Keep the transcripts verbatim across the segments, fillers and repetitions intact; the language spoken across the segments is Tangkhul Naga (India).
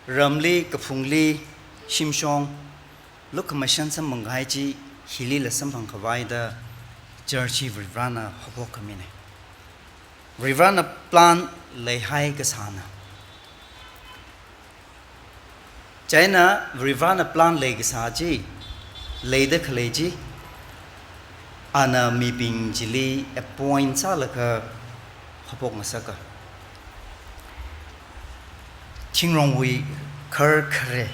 Ramli, kaphungli, shimshong, lukhamashan samphang kahai chi, hilila samphang khavai da church hi Varivarana haophok khamina. Varivarana plan leihai kasāna. Chieina Varivarana plan leikasā chi, leida khalei chi, ana mibing chili appoint sālaga haophok ngasaka. Thingrongwui kharkhare,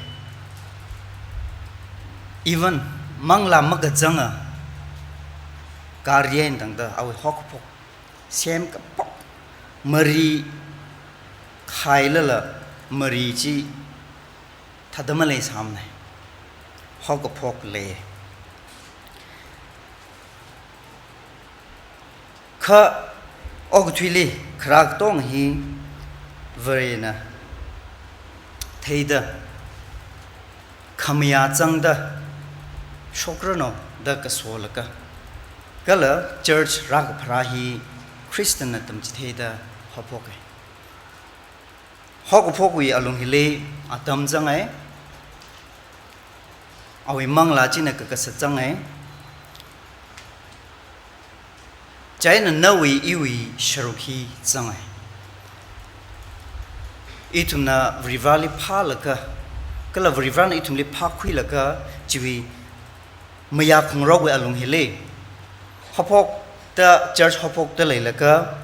even manglā makazanga guardian tangda awui haokaphok semkaphok mari khailala mari chi thāda maleisāmana. Haokaphok lei. Kha okathuili kharā katonga hi Varena theida, khamayā zangda, shokranu da kasolaga, kala church rākapharā hi Christian atam chitheida haophoka. Haokaphokwui alung hili atam zangai, awui manglā china kakasat zangai, chieina nawui iwui sharuk hi zangai. Ithumna Varivarali phālaga, kala Varivarana ithumli phākhuilaga, chiwui mayā khungraowui alung hili, haophokta, church haophokta leilaga,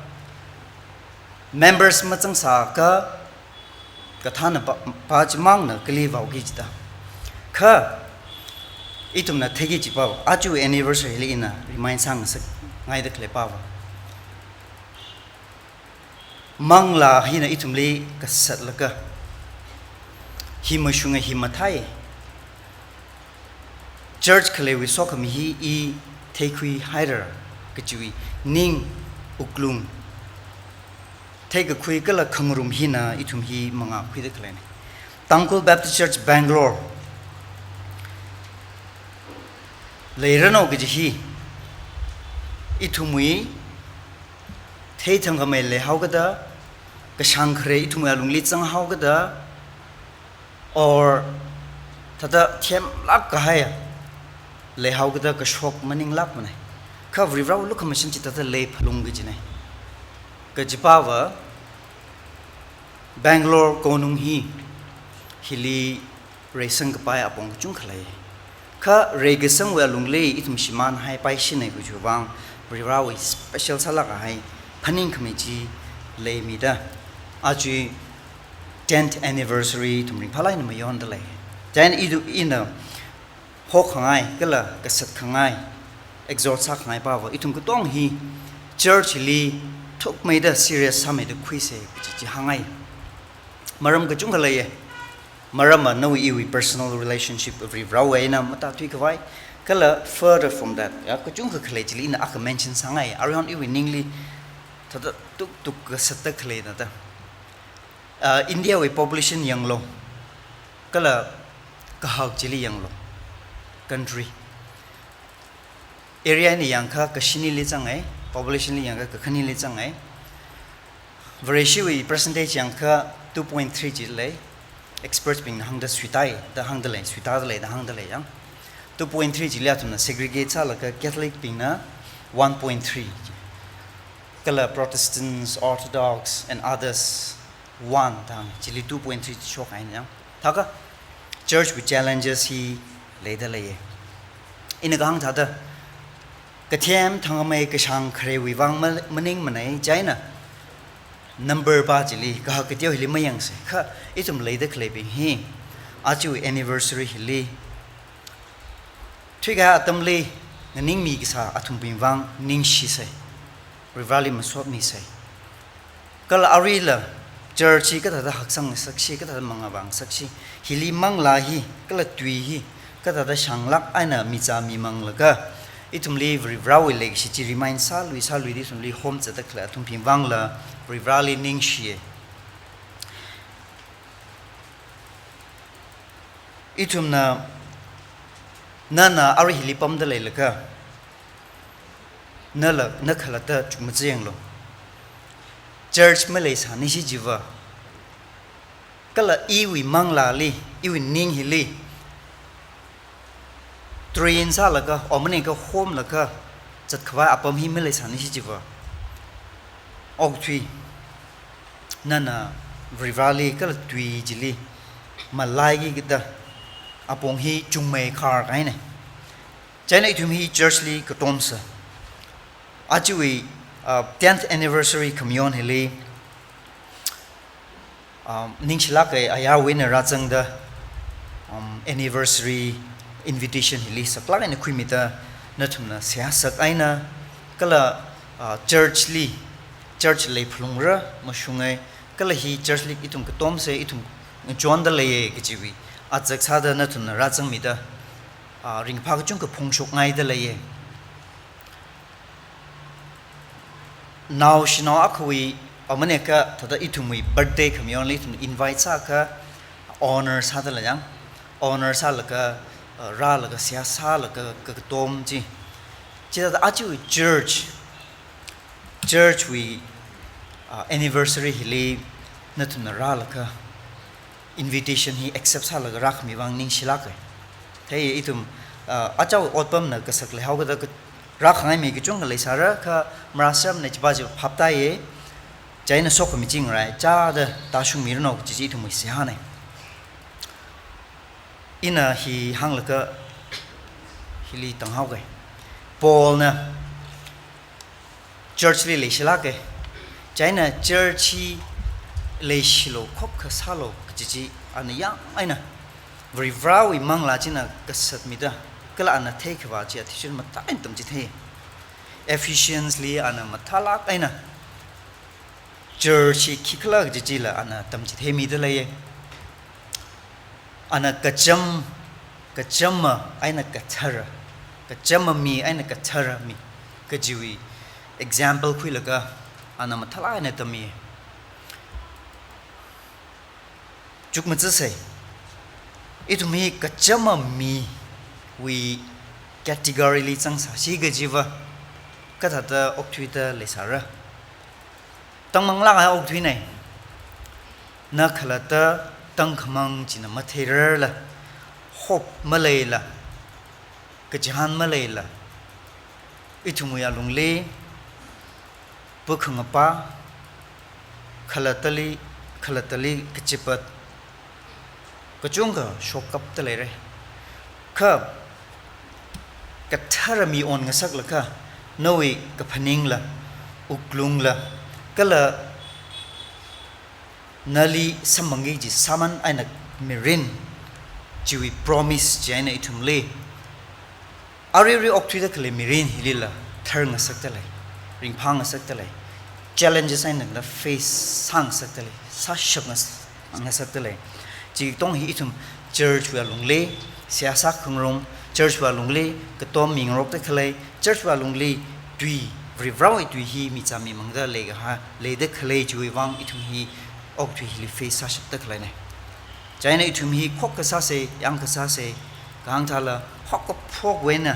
members mazangsāka, kathāna pa, pa chimangna kali vaoki chida. Kha, ithumna theiki kajipa, aja anniversary li ina remind sāngasakngaida khalei pava, manglā hina ithumli kasatlaga, hi mashunga, hi mathāi, church khaleiwui sokhami hi i theikhuihaira kajiwui ning, wuklung, theikakhui kala khangarum hina ithum hi mangā khuida khaleina. Tangkhul Baptist Church Bangalore leiranu kaji hi, ithumwui theithangkhamei leihaokida, kashāng khare ithumwui alungli zanghaokida, or thāda themlāk kahai leihaokida kashok maninglākmana. Kha Varivarawui lukhamashan chi thāda leiphalung kajina. Kajipava, Bangalore konung hi, hili reisangkapai apong kachungkha lei. Kha reikasangwui alungli ithum shimānhaipaishina kajiwui vang, Varivarawui special sālāk kahai phaningkhami chi leimida, aja tenth anniversary ithum ringphālāk eina mayonda lei. Chieina ithum, ina hokhangai, kala kasatkhangai, exhort sākhangai pava, ithum katonga hi church li thukmeida, serious sāmeida khuisa kaji chi hāngngai. Maram kachungkha leiya. Maramva nawui iwui personal relationship Varivarawui eina matāthuikhavai, kala further from that, ya, kachungkha khalei chili ina akha mention sāngai, aruihon iwui ningli thāda tuktuk kasatda khaleina da. Ah, India wui population yanglu, kala kahak chili yanglu, country. Area eina yangakha kashinili zangai, population li yangakha kakhanili zangai. Vareshiwui percentage yangakha two point three chi lei, experts bingna hāngda suitai da hāngda lei, suitada lei da hāngda lei yang. Two point three chili athumna segregate sālaga Catholic bingna one point three, kala Protestants, Orthodox and others one da hānga, chili two point three chi shokhaina yang. Thākha church wui challenges hi leida leiya. Ina kahāng thāda, kathem thangkhamei kashāng kharewui vang ma-, maningmanei, chieina number pa chili, kahak kateo hili mayangsa. Kha ithum leida khaleibing hi, aja anniversary hili, thuikahai atamli nganingmi kasā athumbing vang ningshisa. Varivarali masotmisa. Kala aruila church hi kathāda haksang ngasaksa, kathāda mangā vāngasaksa, hili manglā hi, kala tui hi kathāda shānglāk eina michā mimanglaga, ithumli Varivarawui leikashi chi remind sālui sāluida ithumli homzatda khalei athumbing vangla Varivarali ningshiya. Ithumna, nana arui hili pamda leilaga, nala, na khalatta chukmajā yanglu. Church maleisānisi chiva, Kala iwui manglāli, iwui ning hili, train sālaga, omane kahomlaga, zatkhavai apam hi maleisāni shi chiva. Okathui, nana Varivarali kala tui chili malaiki kida apong hi chungmei khar kahaina. Chieina ithum hi church li katomsa. Ajawui, uh, tenth anniversary khamayon hili, um, ningshilāka, ayarwui eina rāzangda, um, anniversary invitation hili saklāk eina khuimida nathumna seihā sak eina kala, uh, church li, church lei phalungra mashunga, kala hi church li ithum katomsa, ithum ngajonda leiya kajiwui azak sāda nathumna rāzangmida, uh, ringphā kachungkha phongshokngaida leiya. Naoshinao akhawui, omane kathāda ithumwui birthday khamayonli ithum invite sākha, honor sāda lei yang, honor sālaga, uh, rālaga seihā sālaga ka-, katom chi. Chithāda ajawui church, church wui, uh, anniversary hili nathumna rālaga invitation hi accept sālaga rākhami vang ningshilāka. Thei ithum, uh, achāwui otpamna kasak leihao kida ka-, rākhangai mi kachungkha leisāra kha marāsamna chiva chi phaptāya. Chieina sokhami chi ngarai chāda tāshungmiranu kaji chi ithumwui seihāna. Ina hi hānglaga hili tānghaoga. Paulna church li leishilāka. Chieina church hi leishilu, khokkha sālu kaji chi ana yāng eina Varivarawui manglā china kasatmida, kala ana theikhavā chi athishurda matailāk eina tamchithei. Ephesians li ana mathālāk eina church hi khikhala kaji chila ana tamchitheimida leiya. Ana kacham, kachama eina kathara, kachama mi eina kathara mi kajiwui example khuilaga ana mathālāk eina tammi. Chukmajāsa, ithum hi kachama miwui category li zangsāsi kajiva kathāda okthuida leisāra. Tangmanglāk eina okthuina. Na khalatta tangkhamang china matheirarla, hope maleila, kachihān maleila, ithumwui alungli pakhangapa, khalattali, khalattali kachipat kachungkha shokkapta leira. Kha kathara mi onngasaklaga, nawui kaphaningla, wuklungla, kala nali samphangki kaji sāman eina mirin chiwui promise chieina ithumli arui arui okthuida khalei mirin hilila tharngasakta lei, ringphāngasakta lei, challenges eina face sāngasakta lei, sāshap ngas-, ngasakta lei. Chikatonga hi ithum church wui alungli seihā sākhangarong, church wui alungli katom mingarokta khalei, church wui alungli tui, Varivarawui tui hi michā mimangda leikahai, leida khalei chiwui vang ithum hi okthui hili face sāshapta khaleina. Chieina ithum hi khokkha sāsa, yāngkha sāsa, kahāng thāla, phok kaphok eina,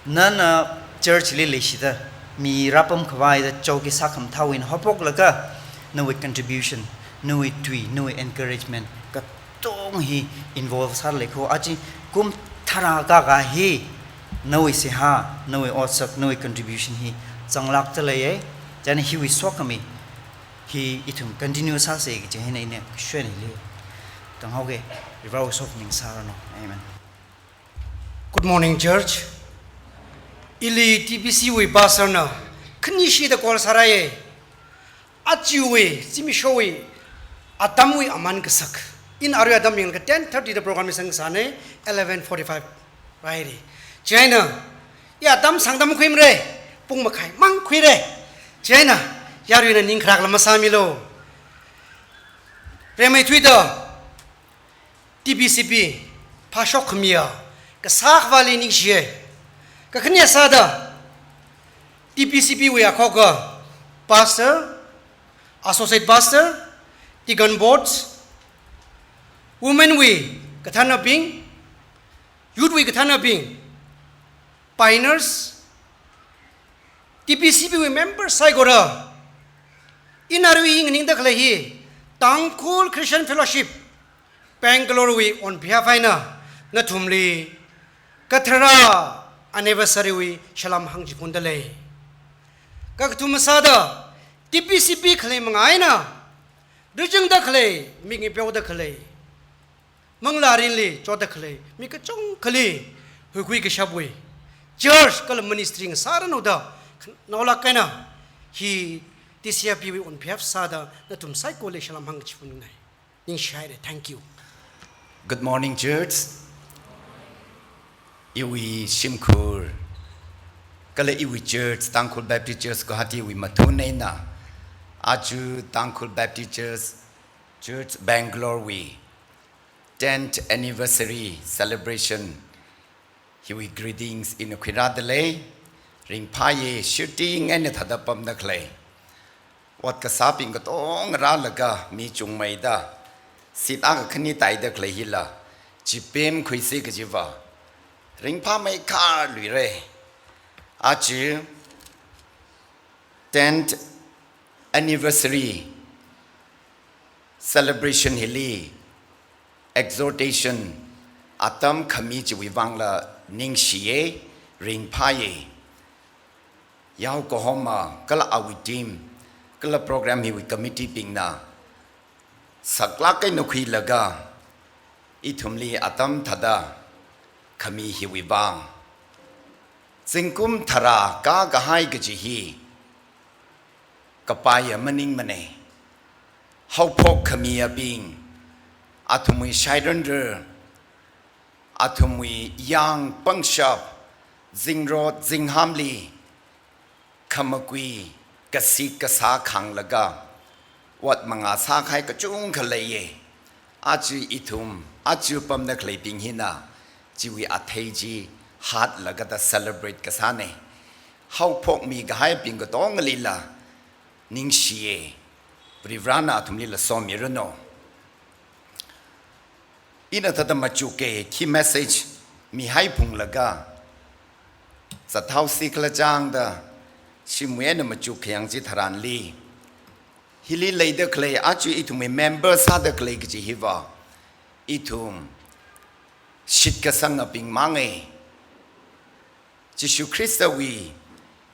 nana church li leishida, mi rāpamkhavaida chao ki sākhamathāwui eina haophoklaga, nawui contribution, nawui tui, nawui encouragement, katonga hi involve sālei kho, aja kum tharā kākā hi, nawui seihā, nawui otsak, nawui contribution hi zanglākta leiya. Chieina hiwui sokhami hi ithum continue sāsa kaji hina ina kashon hili tānghaoga, Varewui sokhami ngasāranu. Amen. Good morning, church. Ili T B C wui pastor na khanishida call sārāya. Ajawui, zimikshowui, atamwui aman kasak. Ina arui atam yanglaga ten thirty da program hi sangsāna, eleven forty-five rāhaira. Chieina, ya atam sāngda makhuimara, pung makhai mang khuira. Chieina, yaruina ningkharak lam masāmilu. Rimeithuida, T B C P phāshok khamiya, kasā khavāli ningshiya. Kakhane sāda, T B C P wui akhoka pastor, associate pastor, deacon boards, women wui kathānabing, youth wui kathānabing, pioneers, T B C P wui member saikora, ina arui hi nganingda khalei hi, Tangkhul Christian Fellowship Bangalore wui on behalf eina nathumli kathara anniversary wui salam hāngchiphundalei. Kakathuma sāda T P C P khalei manga eina rijingda khalei, mik ngipeoda khalei, manglā mirinli chotda khalei mi kachungkhali huikhui kashapwui church kala ministry ngasāranu da, naolak eina hi T C F B wui on behalf sāda nathum saikoli salam hāngchiphunai. Ningshihaira. Thank you. Good morning, church. Iwui shimkhur kala iwui church, Tangkhul Baptist Church Guwahati wui mathun eina, aja Tangkhul Baptist Church, Church Bangalore wui tenth anniversary celebration hiwui greetings ina khuirādalei. Ringphāya, shirting eina thāda pamda khalei ot kasābing katonga rālaga mi chungmeida seat akha khani taida khalei hila chipemkhuisi kajiva ringphāmeikharluira. Aja tenth anniversary celebration hili exhortation atam khami chiwui vangla ningshiya, ringphāya. Yao Kahoma kala awui team kala program hiwui committee bingna saklāk eina khuilaga ithumli atam thāda khami hiwui vang zingkum tharā kākahai kaji hi kapaiya maningmana. Haophok khamiyabing, athumwui shairanra, athumwui yāng pangshap, zingrot zinghāmli khamakui, kasik kasā khānglaga ot manga sākahai kachungkha leiya. Aja ithum, aja pamda khaleibing hina chiwui athei chi hātlaga da celebrate kasāna. Haophok mikahaibing katongalila ningshiya. Varivarana athumlila somiranu. Ina thāda machuka, key message mihaiphunglaga zathaosi khala chāngda shimwui eina machuk khayang chitharanli, hili leida khalei aja ithumwui member sāda khalei kaji hiva ithum shitkasangabing manga. Jishu Khristawui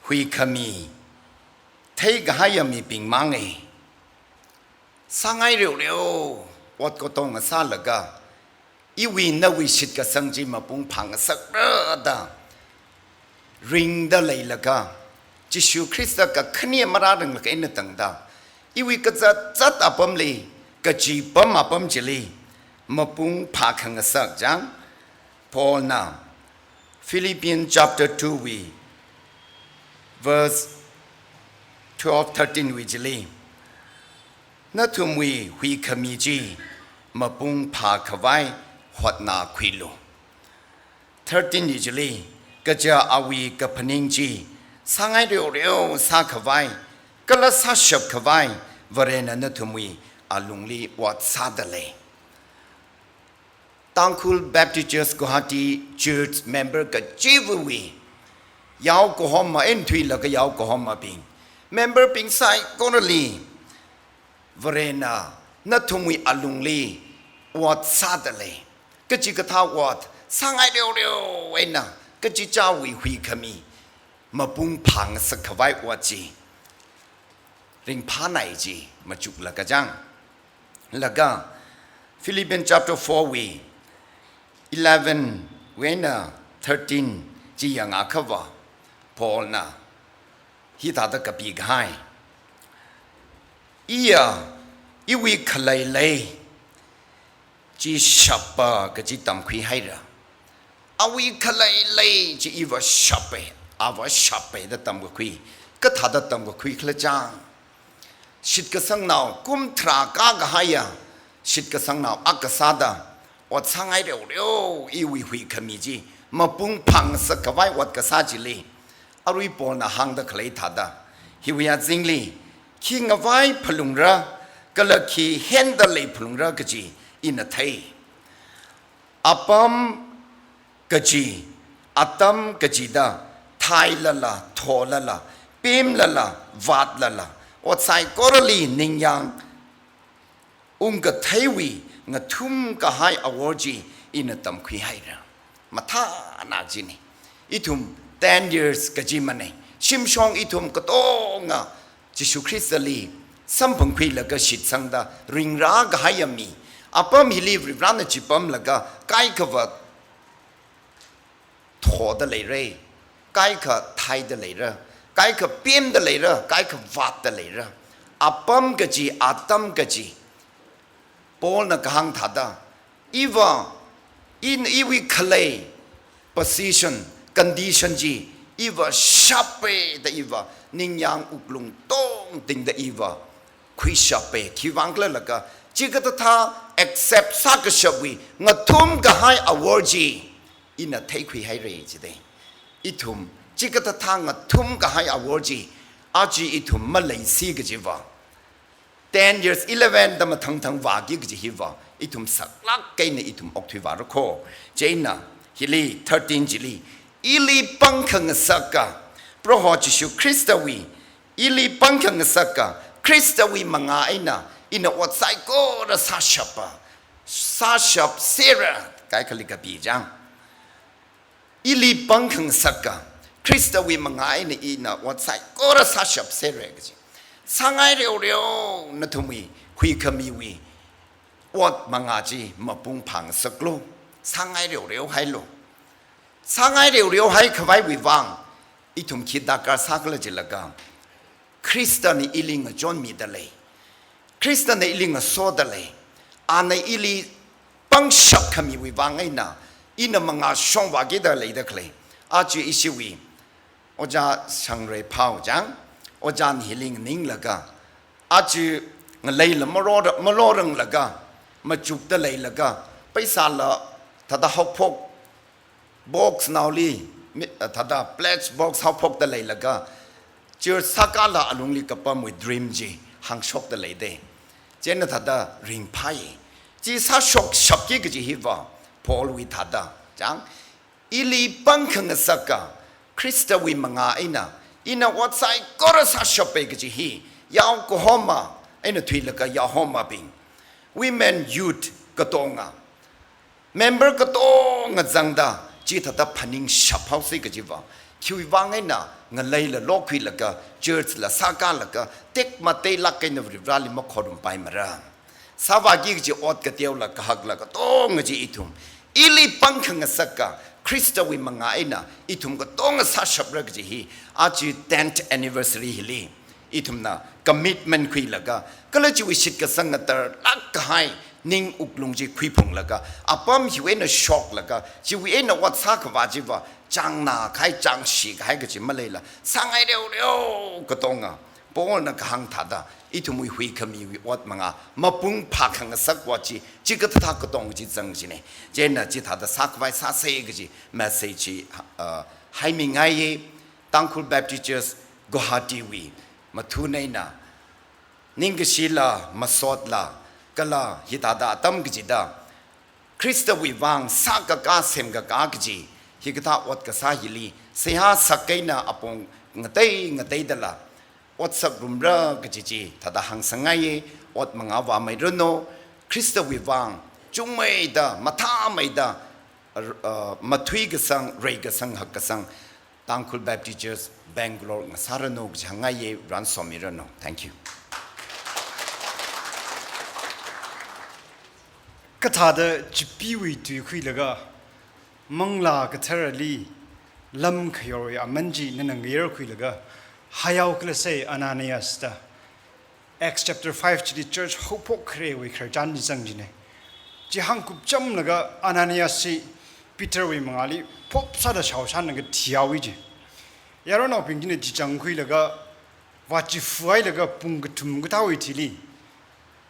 huikhami theikahaiya mibing manga. Sāngai reoreo ot katonga sālaga, iwui nawui shitkasang chi mapung phāngasakra da ringda leilaga, Jishu Khrista kakhane marāranglaga eina tangda, iwui kazat zat apamli, kachipam apam chili mapung phākhangasak chang, Paulna Philippians chapter two wui verse twelve, thirteen wui chili, nathumwui huikhami chi mapung phākhavai hotnakhuilu. Thirteen wui chili, kaja awui kaphaning chi sāngai reoreo sākhavai kala sāshapkhavai Varena nathumwui alungli ot sādalei. Tangkhul Baptist Church Guwahati Church member kachivawui, Yao Kahoma eina thuilaga Yao Kahomabing, memberbing saikorali Varena nathumwui alungli ot sādalei. Kachikathā ot, sāngai reoreo eina kachichāwui huikhami mapung phāngasakkhavai ot chi ringphānai chi machuklaga chang. Laga Philippians chapter four wui eleven wui eina thirteen chi yangakhava, Paulna hithāda kapikahai. Iya, iwui khalei lei chi shapa kaji tamkhuihaira. Awui khalei lei chi iva shapa, ava shapa da tamkakhui. Kathāda tamkakhui khala chang, shitkasangnao kum tharā kākahaiya shitkasangnao akha sāda, ot sāngai reoreo iwui huikhami chi mapung phāngasakkhavai ot kasā chili, arui Paulna hāngda khalei thāda, hiwui azingli khi ngavai phalungra, kala khi henda lei phalungra kaji ina thei. Apam kaji, atam kajida, thailala, tholala, pemlala, vātlala, ot saikorali ningyāng ungkatheiwui ngathum kahai awor chi ina tamkhui haira. Mathāna chini. Ithum ten years kaji manei. Shimshong ithum katonga Jishu Khristali samphangkhuilaga shitsangda ringrā kahai ami. Apam hili Varivarana chipamlaga kaikhava thoda leira, kaikha thaida leira, kaikha pemda leira, kaikha vātda leira. Apam kaji, atam kaji. Paulna kahāng thāda, iva, in iwui khalei position, condition chi, iva shapa da iva, ningyāng wuklung tongtingda iva khuishapa, khiwuivang khala laga, chikathāthā accept sākashapwui ngathum kahai awor chi ina theikhui haira jida. Ithum chikathāthā ngathum kahai awor chi, aja ithum maleisi kajiva, ten years, eleven da mathangthang vāki kaji hiva, ithum saklāk eina ithum okthui vāra kho. Chieina, hili thirteen chili, ili pāngkhangasaka, Proho Jishu Khristawui, ili pāngkhangasaka, Khristawui mangā eina, ina ot saikora sāshapa, sāshapsera, kaikhali kapi chang. Ili pāngkhangasaka, Khristawui mangā eina ina ot saikora sāshapsera kaji. Sāngai reoreo nathumwui huikhamiwui ot mangā chi mapung phāngasaklu. Sāngai reoreo hailu. Sāngai reoreo haikhavaiwui vang, ithum khi darkar sākhala jilaga, Khristana ili ngachonmida lei. Khristana ili ngasoda lei. Ana ili pāngshap khamiwui vang eina, ina mangā shongvākida leida khalei. Aja ishiwui Ojā Shangrei Phao chang, ojāna hili nganinglaga, aja ngaleila malora-, maloranglaga, machukda leilaga, paisala thāda haophok box naoli, mi-, thāda pledge box haophokda leilaga, church sākala alungli kapamwui dream chi hāngshokda leida. Chieina thāda ringphai. Chi sāshokshapki kaji hiva, Paulwui thāda chang, ili pāngkhangasaka, Khristawui mangā eina, ina ot saikora sāshapa kaji hi, yao kahoma eina thuilaga yao homabing, women, youth katonga, member katonga zangda, chithāda phaningshap haosa kajiva, khiwuivang eina ngaleila lokhuilaga, church la sākalaga, tekmateilāk eina Varivarali makhorumpaimara. Sāvāki kaji ot kateola kahakla katonga chi ithum ili pāngkhangasaka, Khristawui mangā eina ithum katonga sāshapra kaji hi, aja tenth anniversary hili ithumna commitment khuilaga, kala chiwui shitkasang ngatarlāk kahai ning wuklung chi khuiphunglaga, apam hiwui eina shoklaga, chiwui eina ot sākhavā chiva, chāngnā kahai, chāngshi kahai kaji maleila, sāngai reoreo katonga, Paulna kahāng thāda, ithumwui huikhamiwui ot mangā mapung phākhangasak ot chi, chikathāthā katonga chi zang jina. Chieina chithāda sākhavai sāsa kaji message chi, uh, haimingaiya, Tangkhul Baptist Church Guwahatiwui mathun eina, ningkashila, masotla, kala hithāda atam kachida, Khristawui vang sākaka semkaka kaji, hikathā ot kasā hili, seihā sak eina apong ngatei ngateidala, ot sakrumra kaji chi, thāda hāngsangngaiya, ot mangā vāmeiranu, Khristawui vang, chungmeida, mathāmeida, ar-, uh, mathuikasang, reikasang, hakkasang, Tangkhul Baptist Church, Bangalore, ngasāranu kaji hāngngaiya, Varena somiranu. Thank you. Kathāda Chippeewui tui khuilaga, Manglā Katharali lamkhayorwui aman chi nana ngayar khuilaga, hayao khala sai Ananias da. Acts chapter five chili church haophok kharewui khararchan chi zang jina. Chi hāngkup chamlaga Ananias chi Peterwui mangāli phop sāda shaoshanlaga thihaowa ji. Yaronnaobing china chi changkhuilaga, vāchifahailaga pung kathum kathāwui thili,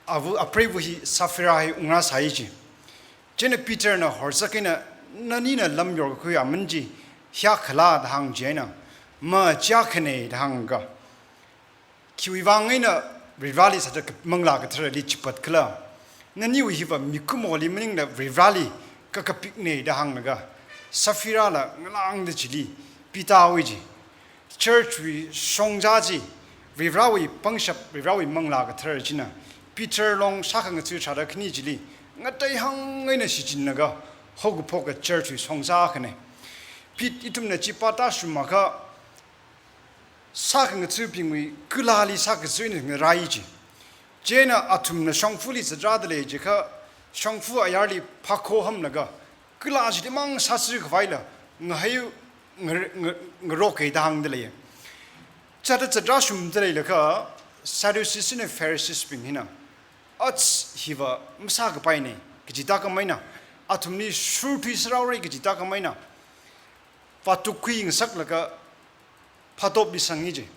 avu, apreiva hi Sapphira hi ungrāsai ji. Chieina Peterna horzak eina, nanina lamyor kakhui aman chi hiyākhala da hāng chieina, ma chiyākhana da hāngga. Khiwui vang eina Varivarali sāda ka-, Manglā Katharali chipat khala. Naniwui hiva mikumoli maningla Varivarali kakapikna da hānglaga, Sapphirala ngalāngda chili pitāhaowa ji. Church wui shongza chi, Varivarawui pangshap, Varivarawui Manglā Kathar china Peter long shākhangatha tharāda khani chili, ngateihāng eina shichinlaga, haokaphoka church wui shongza akhana. Pit ithumna chi pātāshungakha, shākhangathabingwui kalāli shākazui eina ngarai chi. Chieina athumna shongfali zatrāda lei jiakha, shongfa ayarli phākhohamlaga, kalā chili mang shāsi khavaila, ngahai ngar-, ngar-, ngaroka da hāngda lei. Chithāda zatrāshungda leilakha, Sadducees eina Pharisees bing hina, ach hiva masākapaina, kaji tākhameina, athumli shurthui sāraora kaji tākhameina, vātukkhui ngasaklaga, phatopli sangki ji.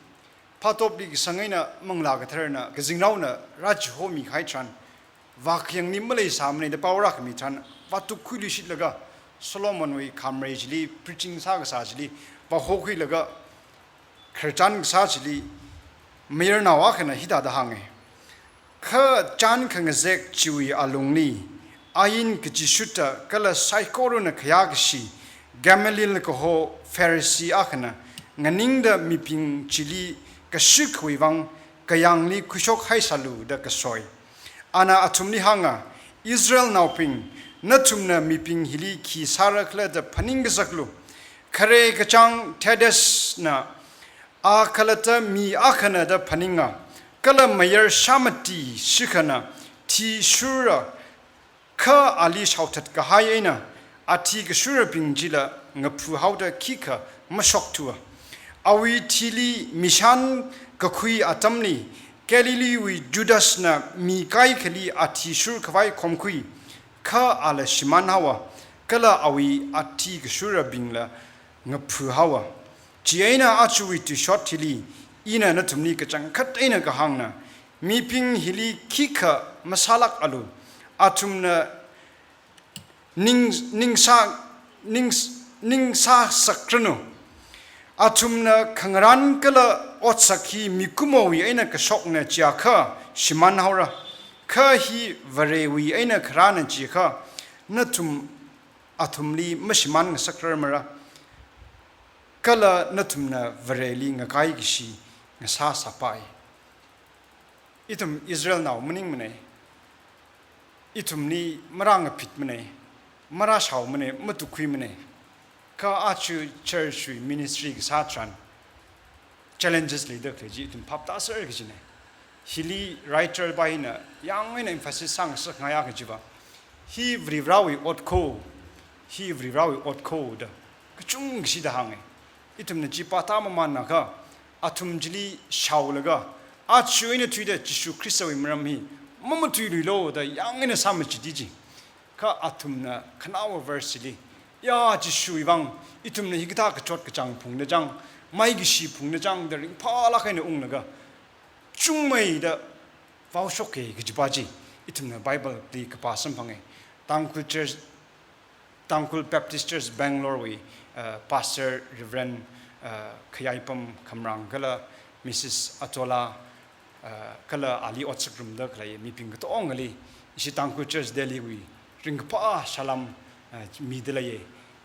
Phatopli kasang eina Manglā Katharana, kazingraona rāchihomikahai tharan, vākhayangli maleisāmana da pao rākhami tharan, vātukkhuiluishitlaga, Solomonwui khamrei chili, preaching sākasā chili, vāhokhuilaga, khararchan kasā chili, mayarnao akhana hithāda hānga. Kha chān khangazek chiwui alungli, ain kachishutta kala saikorana khayākashi, Gamaliel kaho Pharisee akhana, nganingda mibing chili kashikwui vang, kayāngli khuishokhaisālu da kasoi. Ana athumli hānga, Israelnaobing, nathumna mibing hili khi sāra khala da phaning kazaklu. Khare kachāng Theudas na, a khalatta mi akhana da phaninga, kala mayar shāmati shikhana, thi shura, kha ali shaothat kahai eina, athi kashurabing chila ngaphuhaoda khikha mashokthua. Awui thili mishan kakhui atamli, Galileewui Judasna mi kaikhali athi shurkhavai khomkhui, kha ala shimānhaowa, kala awui athi kashurabingla ngaphuhaowa. Chieina aruiwui tuishot hili, ina nathumli kachangkhat eina kahāngna, mibing hili khikha masālākalu, athumna ning, ningsā, ning, ningsāsakranu. Athumna khangarān kala otsak hi mikumowui eina kashokna chiakha shimānhaora. Kha hi Varewui eina kharāna chiakha, nathum athumli mashimān ngasakrarmara. Kala nathumna Vareli ngakaikashi ngasāsāpai. Ithum Israelnao maningmana. Ithumli marāngapitmana, marāshaomana, matukkhuimana. Kha aja church wui ministry kasā tharan challenges leida khalei chi ithum phaptāser kajina. Hili writer pa hina yāng eina emphasis sāngasakngaiya kajiva, hi Varivarāwui ot kho, hi Varivarāwui ot kho da kachungkashida hānga. Ithumna chi pātāmamānakha, athum chili shaolaga, aja eina thuida Jishu Khristawui maram hi mamatuiluilu da yāng eina sāmachiti ji. Kha athumna khanaowa verse chili, ya Jishuwui vang, ithumna hikathā kachot kachāng phungda chang, maikashi phungda chang da ringphālāk eina unglaga, chungmeida vaoshoka kajipa chi ithumna Bible li kapā samphanga. Tangkhul Church, Tangkhul Baptist Church Bangalore wui, uh, Pastor Reverend, uh, Khayaipam Khamrang kala Missus Atola, uh, kala ali otsakrumda khalei mibing katongali, ishi Tangkhul Church Delhi wui ringkaphā salam, uh, mida leiya.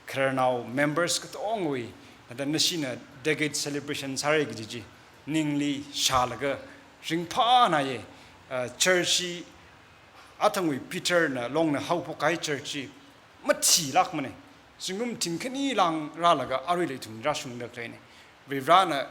Khararnao members katongawui, thāda nashina decade celebration sāra kaji chi ningli shālaga ringphānaya. Uh, church hi athangwui Peter na longna haophok kahai church chi mathilākmana. Zingkum thingkhani lāng rālaga aruila ithum rāshungda khaleina. Varivarāna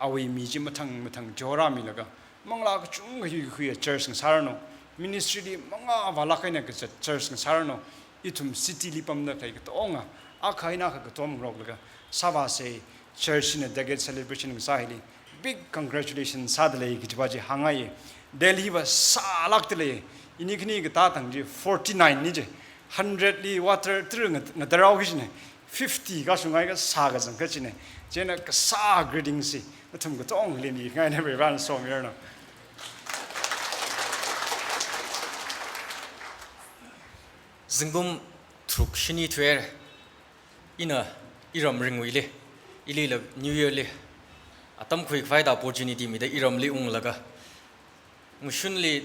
awui mi chi mathang mathang chihorāmilaga, manglā kachungkha hi khuiya church ngasāranu, ministry li mangā vālāk eina kazat church ngasāranu, ithum city li pamda khalei katonga, akha eina akha katom ngaroklaga sāvāsa. Church na decade celebration ngasā hili big congratulations sāda lei kajipa chi hāngngaiya. Delhi va sālākda lei. Ini khani katā tang chi forty-nine ni chi. Hundred li water tara nga-, ngatarao kajina. Fifty kashungngaiakha sā kazang kajina. Chieina kasā greetings chi nathum katongali mingaina, Varivarāna somiranu. Zingkum tharuk shini thuihaira. Ina iram ringwuili, ilila New Year li atam khuikhavai da opportunity mida iramli unglaga, ngashunli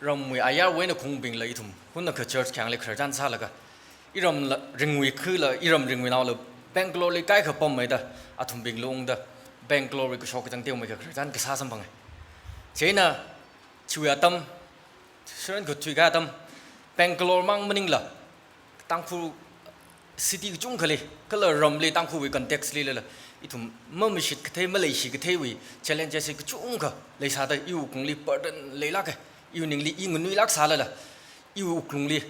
ramwui ayarwui eina khaungbingla ithum hunnakha church khayāngli khararchan sālaga, iramla ringwui khula, iram ringwui naola Bangalore li kaikha pammeida, athumbingla ungda Bangalore wui kashok kachāng teomeikha khararchan kasā samphanga. Chieina Tui atam, Sharon ko tui ka atam, Bangalore mang maningla, Tangkhul city kachungkhali, kala ramli Tangkhulwui context lila, ithum mamashit kathei, maleishi katheiwui challenges hi kachungkha leisāda, iwui wuklungli burden leilāka, iwui ningli i nganuilāk sālala, iwui wuklungli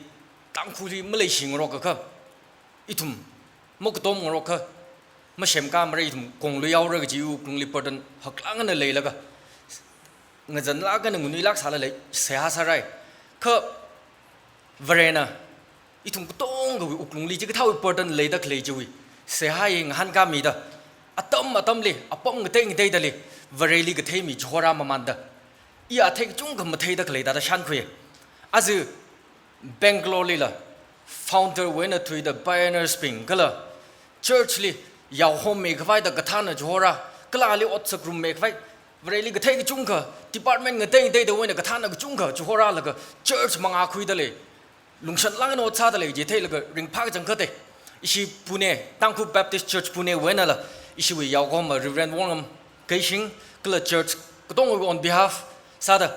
Tangkhulli maleishi ngarokakha, ithum makatom ngarokakha, mashem ka mara ithum konglui yaora kaji iwui wuklungli burden haklāk eina leilaga, ngazanlāk eina nganuilāk sālala seihā sārai. Kha Varena ithum katongawui wuklungli chikathāwui burden leida khalei chiwui seihā hi ngahānkāmida, atam atamli, apam ngatei ngateidali, Vareli kathei mi chihorā mamānda, i athei kachungkha matheida khalei thāda shānkhui. Aja Bangalore lila, founder wui eina thuida pioneers bing kala church li yaohom mikhavai da kathāna chihorā, kala ali otsak rum mikhavai, Vareli kathei kachungkha, department ngatei ngateida wui eina kathāna kachungkha chihorālaga, church mangā khuida lei, lungshanlāk eina ot sāda lei chi theilaga ringphā kachangkhatta. Ishi Pune, Tangkhul Baptist Church Pune wui einala, ishiwui yaohom Reverend Wongam Keishing, kala church katongawui on behalf sāda,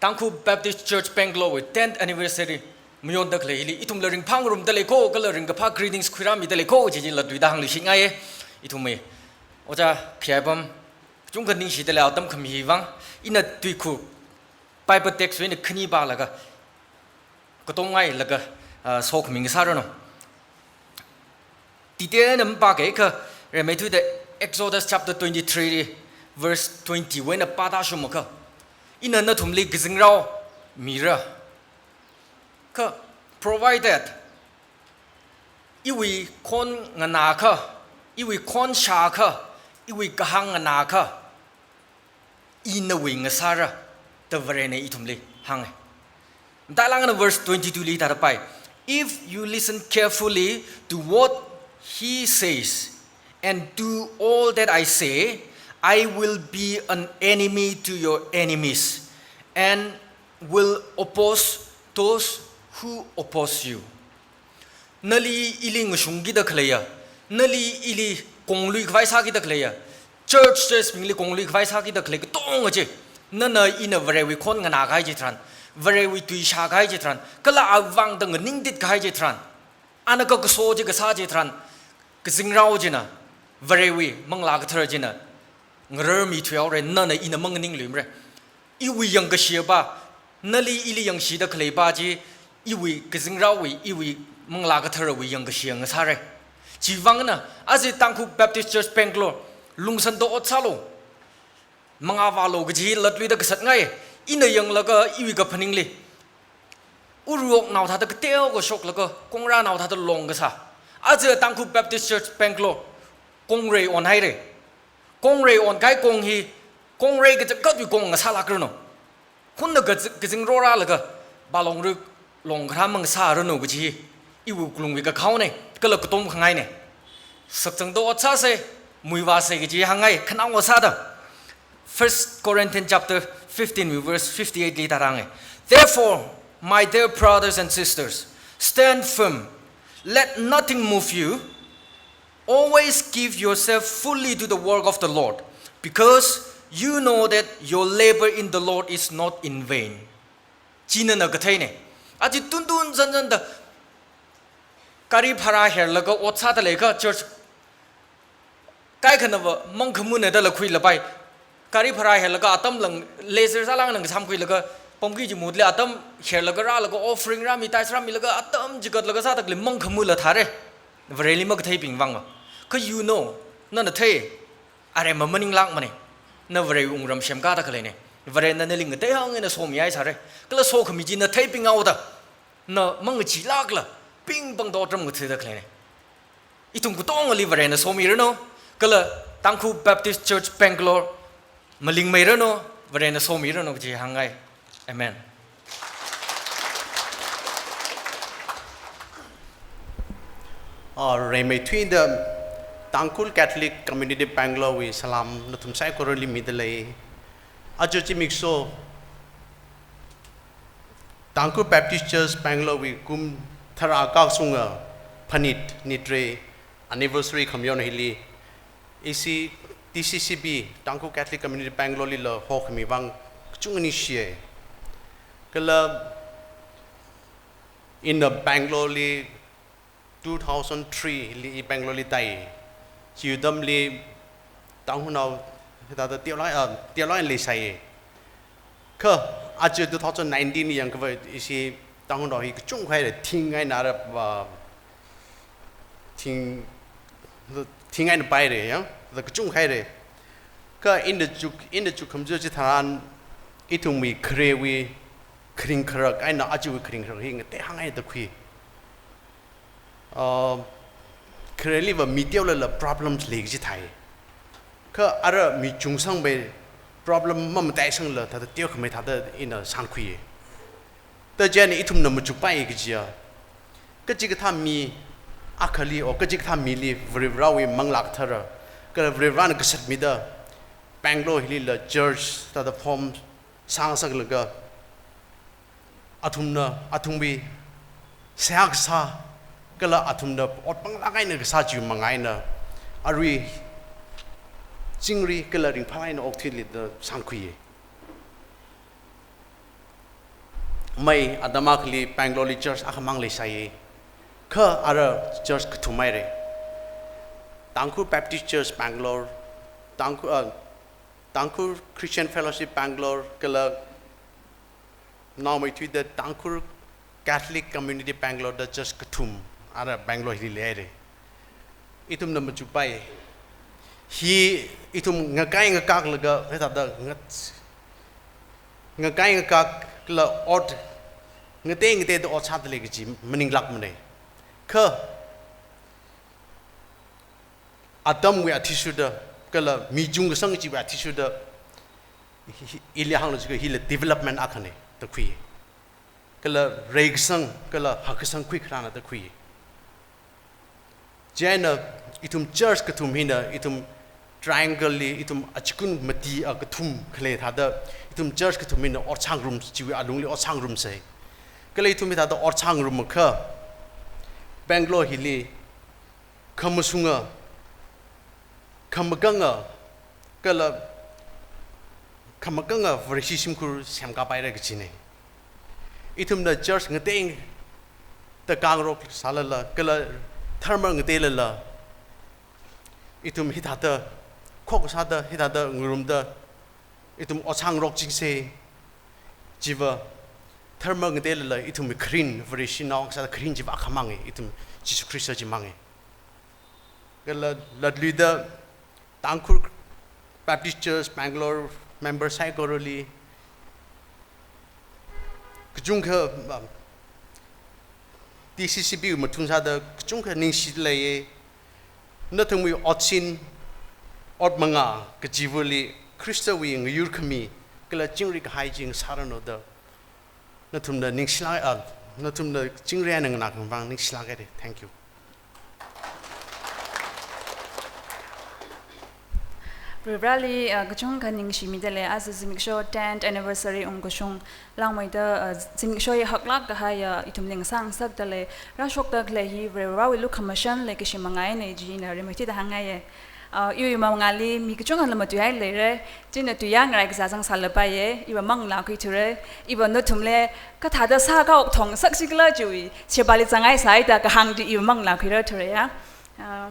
Tangkhul Baptist Church Bangalore wui tenth anniversary mayonda khalei hili, ithumla ringphā ngarumda lei ko, kala ringkaphā greetings khuirāmida lei ko, chi chi latluida hāngluishitngaiya. Ithumwui ojā Khayapam, kachungkha ningshida lei atam khami hi vang, ina tuikhuk Bible text wui eina khani pālaga, katomngailaga, ah, sokhami ngasāranu. Detail eina mapākakha, Remeithuida Exodus chapter twenty-three, verse twenty wui eina pāda shumakha, ina nathumli kazingrao mira. Kha, provided iwui khon nganākha, iwui khon shākha, iwui kahāng nganākha, i nawui ngasāra, da Varena ithumli hānga. Matailāk eina verse twenty-two li thāda pai, "If you listen carefully to what he says and do all that I say, I will be an enemy to your enemies and will oppose those who oppose you." Nali ili ngashungkida khaleiya, nali ili konglui khavai sākida khaleiya, church, church bingli konglui khavai sākida khalei katonga chi, nana ina Varewui khon nganākahai chitharan, Varewui tui shākahai chitharan, kala awui vang da nganingtit kahai chitharan, ana kakaso chi kasā chitharan, kazingrao china, Varewui Manglā Kathara china ngararmi thuihaora, nana ina manganingluimara. Iwui yangkashiyapa, nali ili yangshida khaleipa chi, iwui kazingraowui, iwui Manglā Katharawui yangkashiya ngasāra. Chivangna, aja Tangkhul Baptist Church Bangalore, lungsanda ot sālu, mangā vālu kaji latluida kasatngai, ina yanglaga iwui kaphaningli, uruoknao thāda kateokha shoklaga, kongrānao thāda long kasā. Aja Tangkhul Baptist Church Bangalore, kongrei onhaira. Kongrei onkahai kong hi, kongrei kachangkhatwui kong ngasālākranu. Hunna kazi-, kazingrorālaga, balong ru long kharā mangasāranu kaji hi, iwui wuklungwui kakhaona, kala katom khangaina. Sakchangda ot sāsa, muivāsa kaji hāngngai, khanaowa sāda. First Corinthians chapter fifteen, verse fifty-eight li thāda hānga. "Therefore, my dear brothers and sisters, stand firm. Let nothing move you. Always give yourself fully to the work of the Lord, because you know that your labor in the Lord is not in vain." Chi nana katheina. Aja tuntun zanzanda gari bhara herlaga ot sāda leiakha church kaikhanava mangkhamuna dala khuilapai. Gari bhara herlaga atam lang, leisure sālāngna ngasāmkhuilaga, pamki jimutli atam herlaga rālaga offering rāmi, tithes rāmilaga atam chikatlaga sāda khalei mangkhamula thāra. Vareli makatheibing vangva. Kha you know, nana thei, aremma maninglākmana. Na Varewui wungram semkāda khaleina. Varena nali ngatei hāng eina somihai sāra. Kala sokhami chi na theipinghaoda, na mangachilākla, pingpangda otram ngathada khaleina. Ithum katongali Varena somiranu, kala Tangkhul Baptist Church Bangalore malingmeiranu, Varena somiranu kaji hāngngai. Amen. Ah, Remeithuida Tangkhul Catholic Community Bangalore wui salam nathum saikorali mida lei. Aja zimiksho Tangkhul Baptist Church Bangalore wui kum tharā kasunga phanit nitre anniversary khamayon hili, ishi T C C B, Tangkhul Catholic Community Bangalore lila hokhami vang kachungkha ningshiya. Kala ina Bangalore li two thousand three li i Bangalore li tāi. Chi atamli Tangkhulnao hithāda teolāk, ah, teolāk eina leisai. Kha aja two thousand nineteen yangkhavai ishi Tangkhulnao hi kachungkha haira, thing eina ara, ah, thing, thing eina paira, ya, da kachungkha haira. Kha ina chuk, ina chuk khamju chitharan ithumwui kharewui kharing kharak eina ajawui kharing kharak hi ngatei hāngngaida khui. Ah, khareliva mi teolala problems lei kaji thai. Kha ara mi chungsangwui problem mamataisangla thāda teokhamei thāda ina shānkhui. Da chieina ithumna machukpai kajiya, kachikathā mi akhali or kachikathā mili Varivarāwui Manglā Kathara, kala Varivarāna kasatmida Bangalore hilila church thāda form sāngasaklaga, athumna, athumwui seihā kasā, kala athumna ot panglāk eina kasā chiwui manga eina, arui chingri kala ringphālāk eina okthuili da shānkhui. Mai atam akhali Bangalore li church akhamang leisai. Kha ara church kathum haira. Tangkhul Baptist Church Bangalore, Tangkhul, ah, Tangkhul Christian Fellowship Bangalore, kala naomeithuida Tangkhul Catholic Community Bangalore da church kathum ara Bangalore hili leihaira. Ithumna machukpai. Hi ithum ngakai ngakaklaga, hithāda ngat-, ngakai ngakakla ot, ngatei ngateida ot sāda lei kaji maninglākmana. Kha atamwui athishurda, kala mi chungkasang chiwui athishurda, hi, hi, ili hānglu jiakha hila development akhana da khui. Kala reikasang, kala hakkasang khuikharāna da khui. Chieina ithum church kathum hina, ithum triangle li, ithum achikun mati a kathum khalei thāda, ithum church kathum hina ot sāngarumsa, chiwui alungli ot sāngarumsa. Kala ithum hithāda ot sāngarumkha, Bangalore hili khamashunga, khamakanga, kala khamakanga Vareshi shimkhur semkapaira kajina. Ithumna church ngateida kangarok sālala, kala dharma ngateilala, ithum hithāda khokkha sāda, hithāda ngarumda, ithum ot sāngarokchingsa. Chiva dharma ngateilala ithumwui kharing, Vareshinao sāda kharing chiva akhamanga, ithum Jesu Khrista chimanga. Kala latluida Tangkhul Baptist Church Bangalore member saikorali kachungkha, um, T C C B wui mathun sāda kachungkha ningshida leiya. Nathumwui otsin, ot manga kachivali Khristawui ngayurkhami kala chingri kahai chi ngasāranu da nathumna ningshilāk, ah, nathumna chingri eina nganākhavai ningshilāk haira. Thank you. Varivarāli, ah, kachungkha ningshimida lei, aja zimiksho tenth anniversary ungkashung langmeida, ah, zimiksho hi haklāk kahai, ah, ithumli ngasāngasakda lei, rāshokda khalei hi Varivarāwui lukhamashan leikashi manga eina chi ina rimeithuida hāngngaiya. Ah, iwui mangāli mi kachungkhana matuihai leira, china tuiya ngarai kazā zangsālapaiya, iva manglākhuithura, iva nathumli kathāda sākha okthong sakshikhala chiwui shebali zangngaisāhaida kahāng chi iva manglākhuirarthura ya. Ah,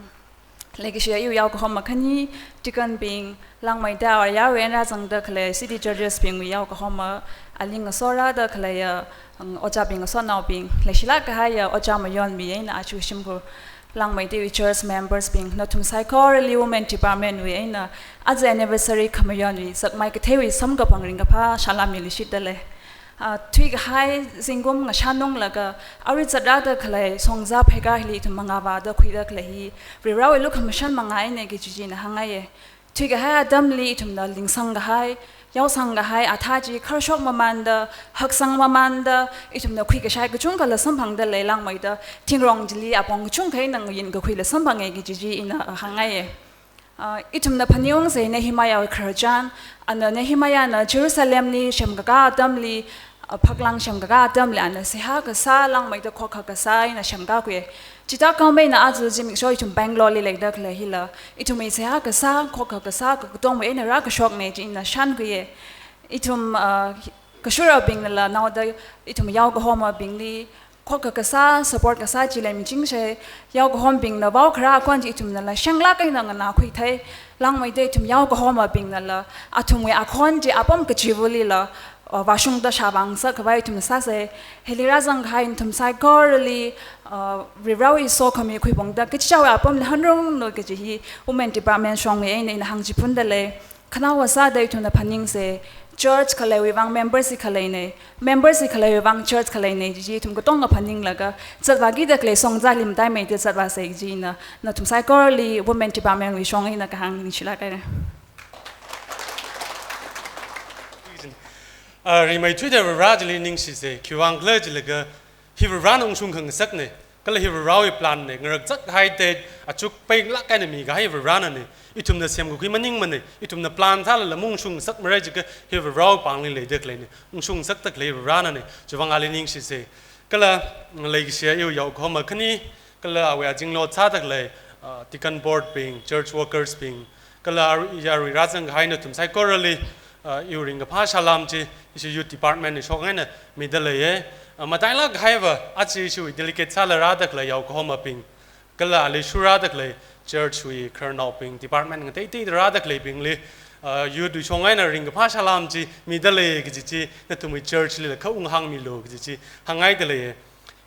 leikashiya iwui yaokahoma khani, deacon bing, langmeida awui yaowui eina rāzangda khalei city churches bingwui yaokahoma, ali ngasorāda khaleiya, um, ojābing ngasotnaobing, leishilāk kahaiya ojā Mayonwui eina aja shimkhur langmeida iwui church members bing, nathum saikorali women department wui eina aja anniversary khamayonwui sakmai katheiwui samkaphang ringkaphā salām miluishitda lei. Ah, thuikahai zingkum ngashanunglaga, arui zatrāda khalei Songza pheikar hili ithum mangāvāda khuida khalei hi Varivarāwui lukhamashan manga eina kaji chi ina hāngngaiya. Thuikahai atamli ithumna lingsang kahai, yaosang kahai athā chi kharshok mamānda, haksang mamānda, ithumna khuikashai kachungkhala samphangda lei langmeida, thingrong chili apong kachungkha eina ngayin kakhuila samphanga kaji chi ina hāngngaiya. Ah, ithumna phaningungsa Nehemiahwui khararchan, ana Nehemiahna Jerusalemli semkakā atamli, ah, phaklang semkakā atamli ana seihā kasā langmeida khokkha kasā eina semkakhuiya. Chithākhameina aja zimiksho ithum Bangalore li leida khalei hila, ithumwui seihā kasā, khokkha kasā, kakatongwui eina rākashokna chi ina shānkhuiya. Ithum, uh, kashurabingnala naoda ithum yaokahomabingli khokkha kasā, support kasā chi leimichingse, yaokahombingna vaokharā akhon chi ithumnala shenglāk eina nganākhuithei. Langmeida ithum yaokahomabingnala athumwui akhon chi apam kachivālila, uh, vāshungda shāvāngasakkhavai ithum sāse. Hili rāzangkahai nathum saikorali, uh, Varivarāwui sokhami khuiphungda kachichāwui apamli hanrunglu kaji hi Women Department shongwui eina ina hāngchiphundalei. Khanaowa sāda ithumna phaningse, church khaleiwui vang members hi khaleinei, members hi khaleiwui vang church khaleinei, chi ithum katonga phaninglaga zatvākida khalei songza limtaimeida zatvāse chi ina, nathum saikorali Women Department wui shong eina kahāng ningshilāk haire. Ah, rimeithuida Varivarā chili ningshise, khiwuivang khala jilaga, hi Varivarāna ungshung khangasaknei, kala hi Varivarāwui plan nei, ngarakzat kahai date, achuk peinglāk eina mikahai Varivarānanei, ithumna semkakhui maningmanei, ithumna plan sālala maungshungngasakmarei jiakha hi Varivarāwui pāngli leida khaleinei, ungshungngasakda khalei Varivarānanei, chiwuivang ali ningshise. Kala, leikashiya iwui yaokahoma khani, kala awui azingli ot sāda khalei, ah, deacon board bing, church workers bing, kala arui, arui rāzangkahai nathum saikorali, ah, iwui ringkaphā salām chi, ishi youth department wui shong eina midaleiye. Ah, matailāk kahaiva, aja ishiwui delegate sāla rāda khalei yaokahomabing, kala ali shurāda khalei church wui khararnaobing, department ngateiteida rāda khaleibingli, ah, youth wui shong eina ringkaphā salām chi midaleiye kaji chi, nathumwui church lila kha unghāngmilu kaji chi hāngngaidalei.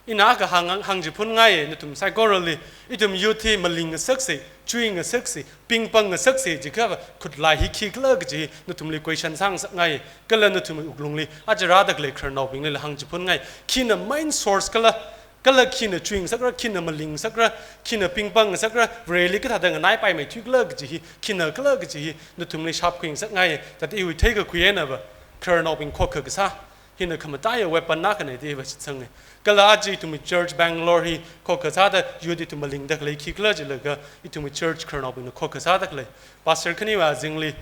Ina kahāng hāng, hāngchiphunngaiye nathum saikorali, ithum youth hi malingngasakse, chuingasakse, pingpangngasakse jiakha khutlai hi khikhala kaji nathumli question sāngasakngaiye. Kala nathum wuklungli aja rāda khalei khararnaobinglila hāngchiphunngaiye. Khina main source khala, kala khina chuingasakra, khina malingngasakra, khina pingpangngasakra, Vareli kathāda nganaipaimei thuikhala kaji hi, khina khala kaji hi nathumli shapkhuingasakngaiye. Thāda iwui theikakhui einava, khararnaobing khokkha kasā hina khamataiya weapon na khanei da iva shitsange. Kala aja ithumwui church Bangalore hi khokkha sāda youth ithum malingda khalei khikhala jilaga, ithumwui church khararnaobingna khokkha sāda khalei. Pastor khaniwui azingli,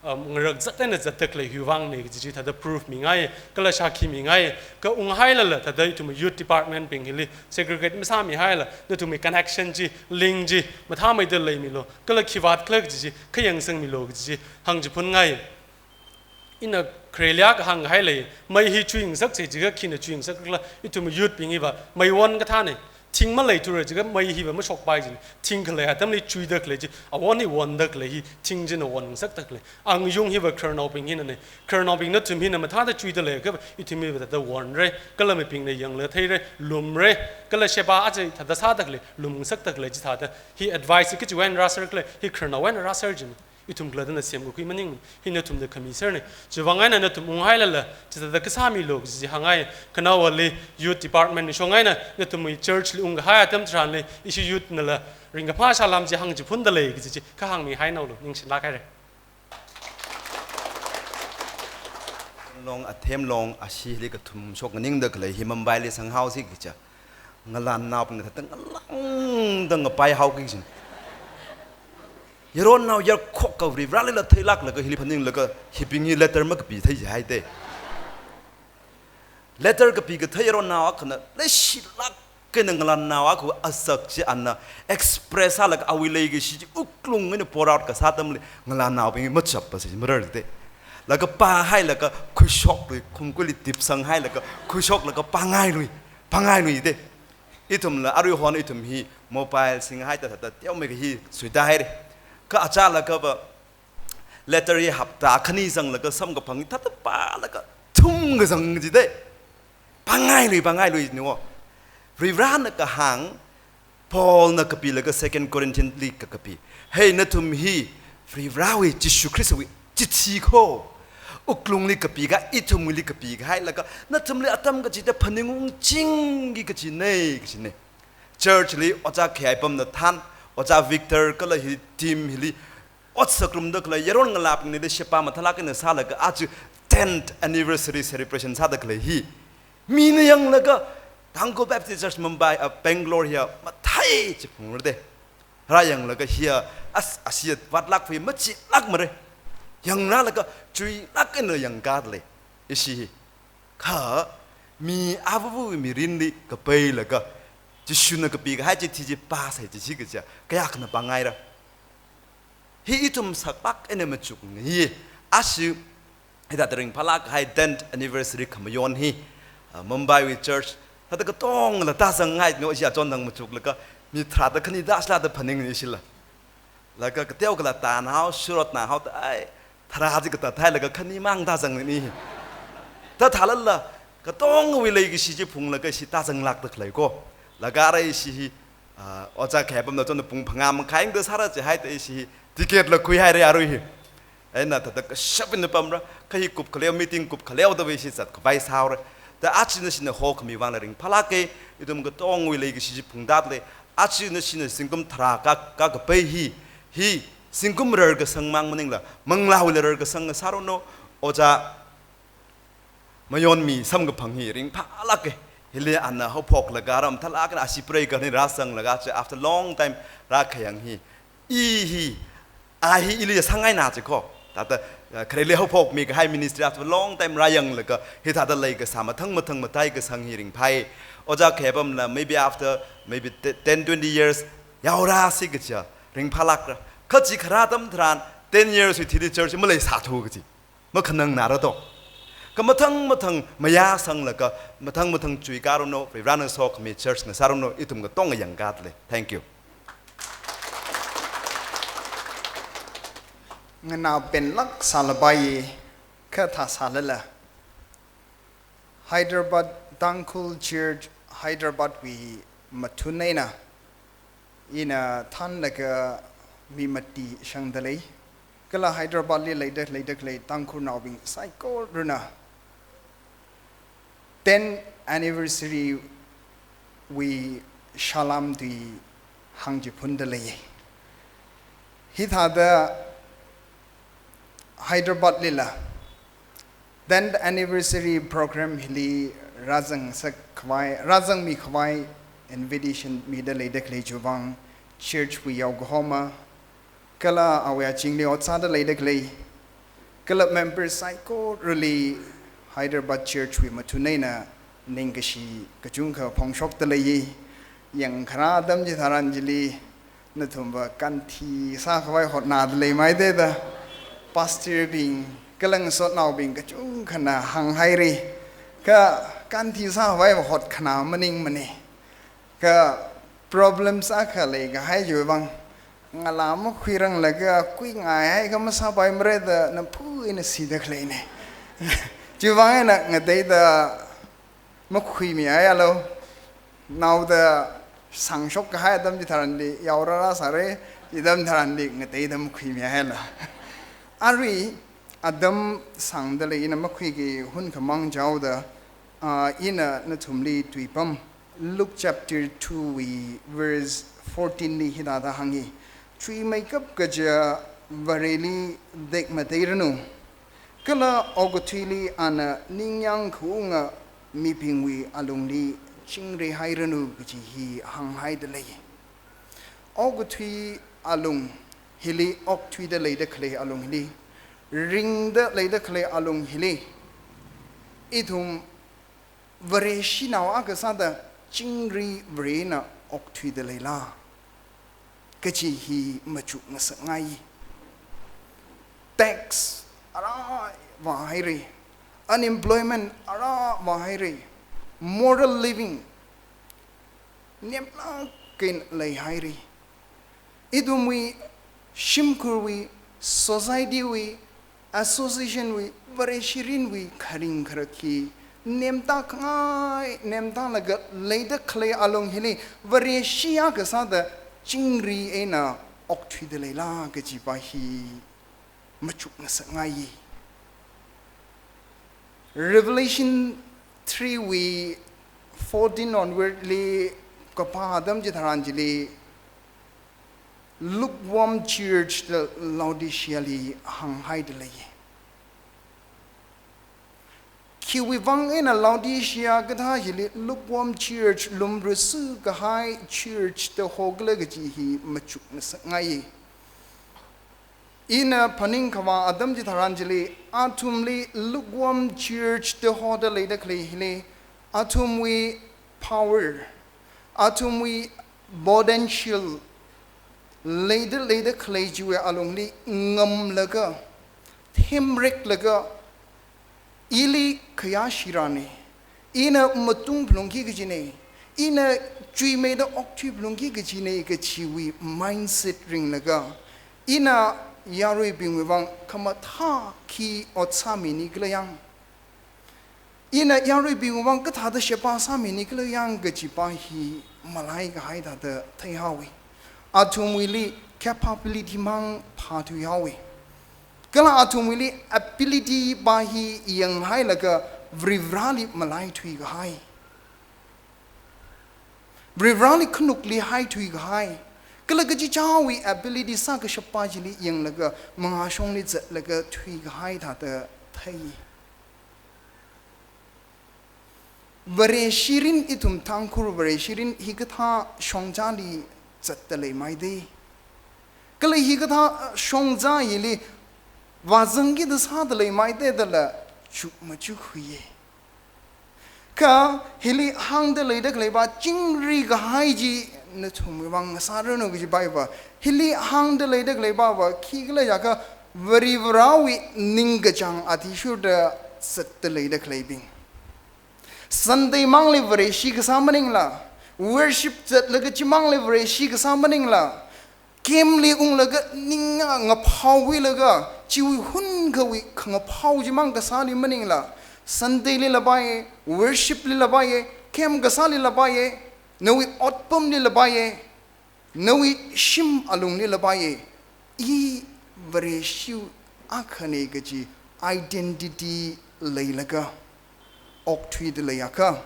um, ngarakzat eina zatda khalei hiwui vangnei kaji chi thāda proof mingaiye, kala shākhi mingaiye. Kha unghailala thāda ithumwui youth department bing hili segregate masāmihaila, nathumwui connection chi, link chi mathāmeida leimilu, kala khi vātkhala kaji chi khayangsangmilu kaji chi hāngchiphunngaiye. Ina khareli kahāngkahai lei, mei hi chuingasakse jiakha khina chuingasakra khala, ithum youth bing hiva meiwon kathānei. Thing maleithura jiakha mei hiva mashokpai jin. Thing khalei atamli chuida khalei chi, awon hi wonda khalei hi, thing china wonngasakda khalei. Angayung hiva khararnaobing hinanei. Khararnaobing nathum hina mathāda chuida leiakha, ithum hiva thāda wonrei, kala mibingna yanglatheirei, lumrei, kala sheba aja thāda sāda khalei, lumngasakda khalei chithāda. Hi advice hi kachiwui eina rāser khala, hi khararnaowui eina rāser jin. Ithum khalattana semkakhui maning, hi nathumda khami sernei. Chiwuivang eina nathum unghailala, chithāda kasāmilu kaji chi hāngngai. Khanaowali youth department wui shong eina nathumwui church li ungkahai atam tharanli, ishi youth nala ringkaphā salām chi hāngchiphundalei kaji chi kha hāngmihainaolu, ningshilāk haire. Long, athem long, ashili kathum shok nganingda khalei hi Mumbai li sanghaosi kaja. Ngalānnaobingna thāda ngalāngda ngapai haoki jin. Yaronnao yarkhok kha Varivarālila theilāklaga hili phaninglaga hibing hi letter makapi theihaide. Letter kapikathei yaronnao akhana leishilāk eina ngalānnao akha azak chi ana express sālaga awui leikashi chi wuklung eina pour out kasā atamli ngalānnaobing machappa si mararde. Laga pāhailaga khuishoklui, khumkuili tipsanghailaga khuishoklaga pāngailui, pāngailuide. Ithumla aruihon ithum hi mobile singhaida thāda teomeikha hi suitāhaire. Kha achālakha va letter hi hapta khani zanglaga samkaphang hi thāda pālaga thumkazang jide. Pāngailui, pāngailui niwo. Varivarāna kahāng, Paulna kapilaga Second Corinthians li kakapi. Hei nathum hi Varivarāwui Jishu Khristawui chithi kho. Wuklungli kapikahai, ithumwuili kapikahailaga, nathumli atam kachida phaningungchingki kajinei, kajinei. Church li ojā khayai pamna than, ojā Victor kala hi team hili ot sāngarumda khalei yaron ngalābingli sheba mathālāk eina sālaga aja tenth anniversary celebration sāda khalei hi. Mina yanglaga Tangkhul Baptist Church Mumbai, ah, Bangalore hiya mathei chiphungrade. Rāyanglaga hiya as-, ashiya vātlāk phui machilākmare. Yangrālaga chuilāk eina yangkadalei. Ishi hi. Kha mi avāva̱wui mirinli kapailaga, Jishuna kapikahai chithi chi pāsai chi chi kaja, kayākhana pāngaira. Hi ithum saklāk eina machukngai. Ashi Hithāda ringphālāk kahai tenth anniversary khamayon hi, ah, Mumbai wui church, thāda katongla tāzangngai no, ishi achon thang machuklaga, mi tharāda khani da shilada phaning ni shila. Laga kateokhala tānhao, shurotnahao da ai, tharā chi katā thailaga khani mang tāzang ni. Thāthālala, katongwui leikashi chi phunglaga ishi tāzanglākda khalei ko. Laga arui ishi hi, ah, Ojā Khayapamna chon pung phangā makhai da sāra chihaida ishi hi ticket la khuihaira arui hi. Eina thāda kashap eina pamra, kha hi kupkhaleo, meeting kupkhaleoda ishi zatkhavai sāhaora. Da aja nashina hokhami vangla ringphālāka, ithum katongwui leikashi chi phungda lei, aja nashina zingkum tharā ka, kakapai hi, hi zingkum rarkasang mang maningla, manglāwuila rarkasang sāranu, Ojā Mayonmi samkaphang hi ringphālāka, hili ana haophoklaga ram thalakna ashi pray kani rāzanglaga chi after long time rākhayang hi, i hi, a hi ili sāngaina chi ko. Thāda, uh, khareli haophokmi kahai ministry after long time rāyanglaga, hithāda leikasā mathang mathang mataikasang hi ringphāi. Ojā Khayapamla maybe after, maybe te-, ten, twenty years, yaorasi kaja, ringphālākra. Kha chi kharā atam tharan, ten years wui thili church maleisāthu kaji. Makhanangnara to. Kha mathang mathang mayāsanglaga, mathang mathang chuikaranu, Varena sokhami church ngasāranu, ithum katonga yangkadalei. Thank you. Nganāpenlāk sālapai, kha thāsālala. Hyderabad Tangkhul Church, Hyderabad wui mathun eina, ina thānlaga mi mati shangdalei. Kala Hyderabad li leida, leida khalei Tangkhulnaobing saikorana ten anniversary wui salam tui hāngchiphundalei. Hithāda Hyderabad lila tenth anniversary program hili rāzangsak khavai, rāzangmi khavai invitation mida leida khalei chiwui vang church wui yaokahoma, kala awui azingli ot sāda leida khalei, kala member saikorali Hyderabad church wui mathun eina ningkashi kachungkha phongshokdalei. Yangkharā atam chitharan chili, nathumva kanthi sākhavai hotnadalei maida da, pastor bing, kala ngasotnaobing kachungkhana hānghaira. Kha kanthi sākhavai hotkhanā maningmana. Kha problem sākha leikahai chiwui vang, ngalā makhuiranglaga kuingaihai kha masāpaimara da namphu eina sida khaleina. Chiwui vang eina ngateida makhuimihaialu. Naoda sangshok kahai atam chitharanli yaorara sāra, chi atam tharanli ngateida makhuimihaialu. Arui atam sangdalei, ina makhuiki hun khamang chaoda, ah, ina nathumli tuipam Luke chapter two wui verse fourteen li hithāda hāngi. Chuimeikap kaja Vareli tekmateiranu. Kala okathuili ana ningyāng khaunga mibingwui alungli chingrihairanu kaji hi hānghaidalei. Okathui alung hili, okthuida leida khalei alung hili, ringda leida khalei alung hili, ithum Vareshinao akha sāda chingri Varena okthuida leila kaji hi machuk ngasakngai. Tax ara vāhaira, unemployment ara vāhaira, moral living nemlāk eina leihaira. Ithumwui shimkhurwui, society wui, association wui, Vareshi mirinwui kharing kharak hi nemtākhangai, nemtālaga leida khalei alung hili Vareshi akha sāda chingri eina okthuida leila kajipa hi machuk ngasakngai. Revelation three wui fourteen onward li kapā atam chitharan chili lukewarm church da Laodicea li hānghaidalei. Khiwui vang eina Laodicea kathā hili lukewarm church, lumrusu kahai church da hokhala kaji hi machuk ngasakngai. Ina phaning khavā atam chitharan chili, athumli lukewarm church da hoda leida khalei hili, athumwui power, athumwui potential, leida leida khalei chiwui alungli ngamlaga, themreklaga, Ili khayāshirāna, ina matung phalungki kajina, ina chuimeida okthui phalungki kajina kajiwui mindset ringlaga, ina yaruibingwui vang khamathā khi ot sāmini khala yang, ina yaruibingwui vang kathāda sheba sāmini khala yang kajipa hi malaikahai thāda theihaowa. Athumwuili capability mang phāthuihaowa. Kala athumwuili ability pa hi yanghailaga Varivarali malaithuikahai, Varivarali khanukli haithuikahai, kala kachichāwui ability sākashapa chili yanglaga mangāshongli zatlaga thuikahai thāda thei. Vareshi mirin, ithum Tangkhul Vareshi mirin hikathā shongzali zatda leimeida. Kala hikathā, uh, shongza hili vāzangkida sāda leimeida dala chukmajā khuiya. Kha hili hāngda leida khaleipa chingri kahai chi nathumwui vang sāranu kajipa va. Hili hāngda leida khaleipa va khikhala jiakha Varivarawui ningkachāng athishurda zatda leida khaleibing. Sunday mangli Vareshi kasā maningla, worship zatlaga chimangli Vareshi kasā maningla, camp li unglaga ning ngaphao wilaga, chiwui hunkhawui khangaphao chimang kasāli maningla, Sunday lila paiya, worship lila paiya, camp kasālila paiya, nawui otpamlila paiya, nawui shim alunglila paiya, i Vareshi akhana kaji identity leilaga okthuida leiakha,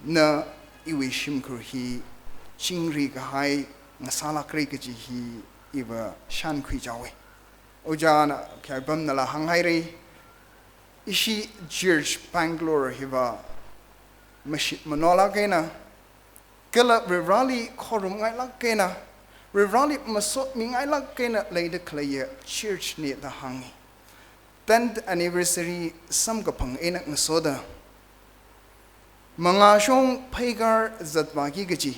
na iwui shimkhur hi chingri kahai ngasālākra kaji hi iva shānkhui chaowa. Ojāna khayāpamnala hānghaira, ishi church Bangalore hiva mashit manolāk eina, kala Varivarali khorumngailāk eina, Varivarali masotmingailāk eina leida khaleiya church na da hānga. Tenth anniversary samkaphang eina ngasoda, mangāshong pheikar zatvāki kaji,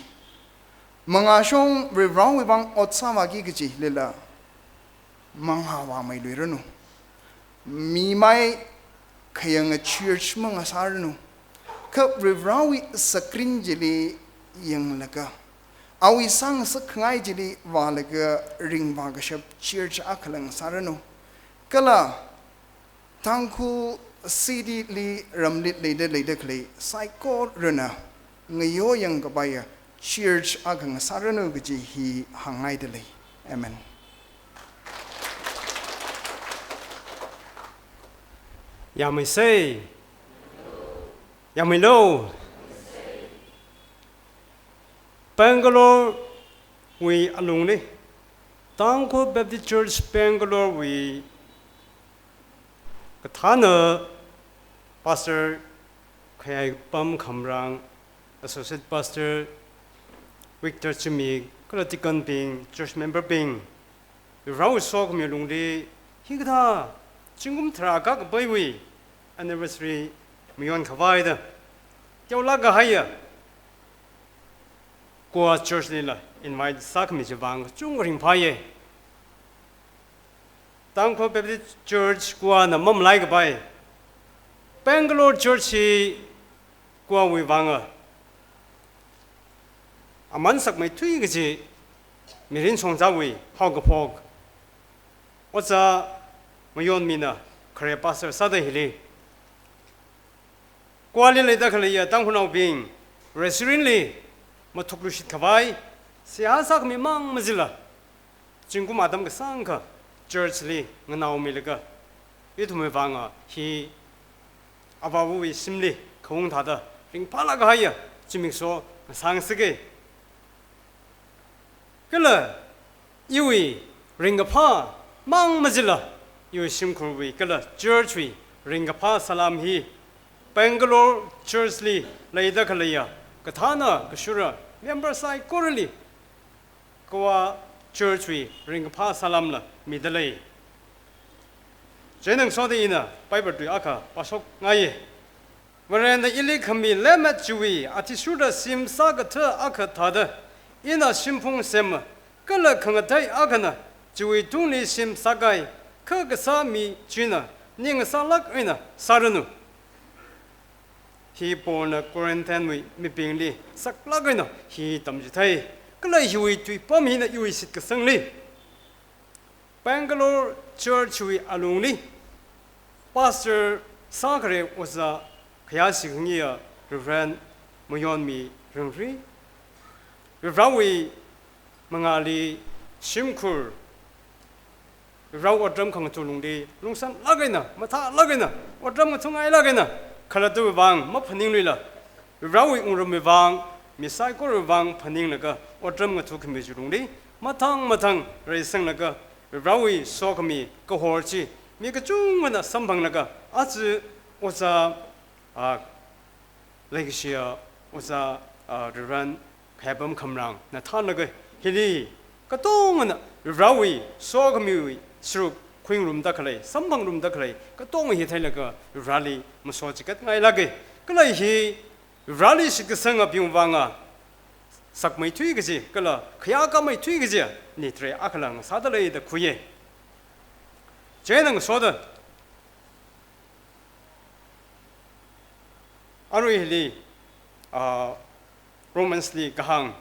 mangāshong Varivarawui vang ot sāvāki kajilila mangāvāmeiluiranu. Mimai khayanga church mangasāranu. Kha Varivarawui screen chili yanglaga, awui sāngasakkhangai chili vālaga ringvākashap church akhala ngasāranu. Kala Tangkhul city li ramli leida leida khalei saikorana ngayoyang kapaiya church akha ngasāranu kaji hi hāngngaida lei. Amen. Yāmeisa. Yāmeilu. Bangalore wui alungli, Tangkhul Baptist Church Bangalore wui kathāna Pastor Khayāpam Khamrang, Associate Pastor Victor Chimi, kala deacon bing, church member bing, Varivarawui sokhami lungli hikathā zingkum tharā kakapaiwui anniversary mayon khavai da teolāk kahaiya Goa church lila invite sākhami chiwui vang kachungkha ringphāya. Tangkhul Baptist Church Goa na mamalai kapai, Bangalore church hi Goa wui vanga aman sakmeithui kaji mirin shongzawui haokaphok ojā mayonmina khare pastor sāda hili Goa li leida khaleiya Tangkhulnaobing Vareshi mirinli mathukluishit khavai seihā sākhami mang majila, zingkum atam kasāngkha church li nganaomilaga, ithumwui vanga hi Avāva̱wui shimli khaung thāda ringphālāk kahaiya zimiksho ngasāngasaka. Kala iwui ringkaphā mang majila, iwui shimkhurwui kala church wui ringkaphā salām hi Bangalore church li leida khaleiya kathāna kashura member saikorali Goa church wui ringkaphā salāmla mida lei. Chieina ngasoda ina Bible tui akha pāshokngaiya. Varena ili khami lemmet chiwui athishurda semsā kathā akha thāda, ina shimphung sema, kala khangatei akhana chiwui tungli semsākahai, kha kasā mi china ning sālāk eina sāranu. Hi Paulna Corinthianwui mibingli saklāk eina hi tamchithei. Kala hiwui tuipam hina iwui shitkasangli Bangalore Church wui alungli pastor sākhare ojā khayāshi khangayi Reverend Mayonmi Ringri, Varewui mangāli shimkhur, Varewui otram khangatha lungli lungsanlāk eina, mathālāk eina, otram ngathāngailāk eina khalattawui vang maphaningluila, Varewui wungrumwui vang, mi saikorawui vang phaninglaga otram ngathakhami chi lungli mathang mathang reisanglaga, Varewui sokhami kahor chi mi kachungkhana samphanglaga, aja ojā, a, leikashiya ojā, a, Reverend Khayapam Khamrangna thānlaga, hili katongana Varewui sokhamiwui sāruk khuingarumda khalei, samphangarumda khalei katonga hi theilaga Vareli maso chikatngailāka. Kala hi Vareli shitkasangabing vanga sakmeithui kaji, kala khayākameithui kaji, ni tare akhala ngasāda lei da khuiya. Chieina ngasoda, arui hili, a, Romans li kahāng,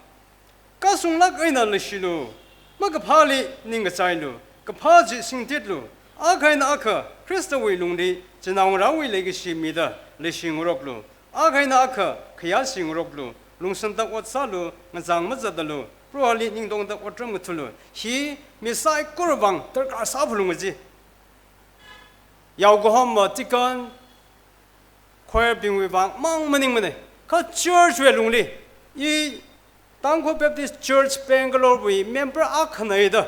kasunglāk eina leishilu, makaphāli ningkachailu, kaphā chi singtitlu, akha eina akha Khristawui lungli chinaongarāwui leikashi mida leishingaroklu, akha eina akha khayāshingaroklu, lungsāda ot sālu, ngachang mazatdalu, Proholi ningtongda otram ngathālu. Hi mi saikorawui vang darkar sāphalunga ji. Yaokahoma, deacon, choir bingwui vang mang maningmana. Kha church wui lungli, i Tangkhul Baptist Church Bangalore wui member akhana da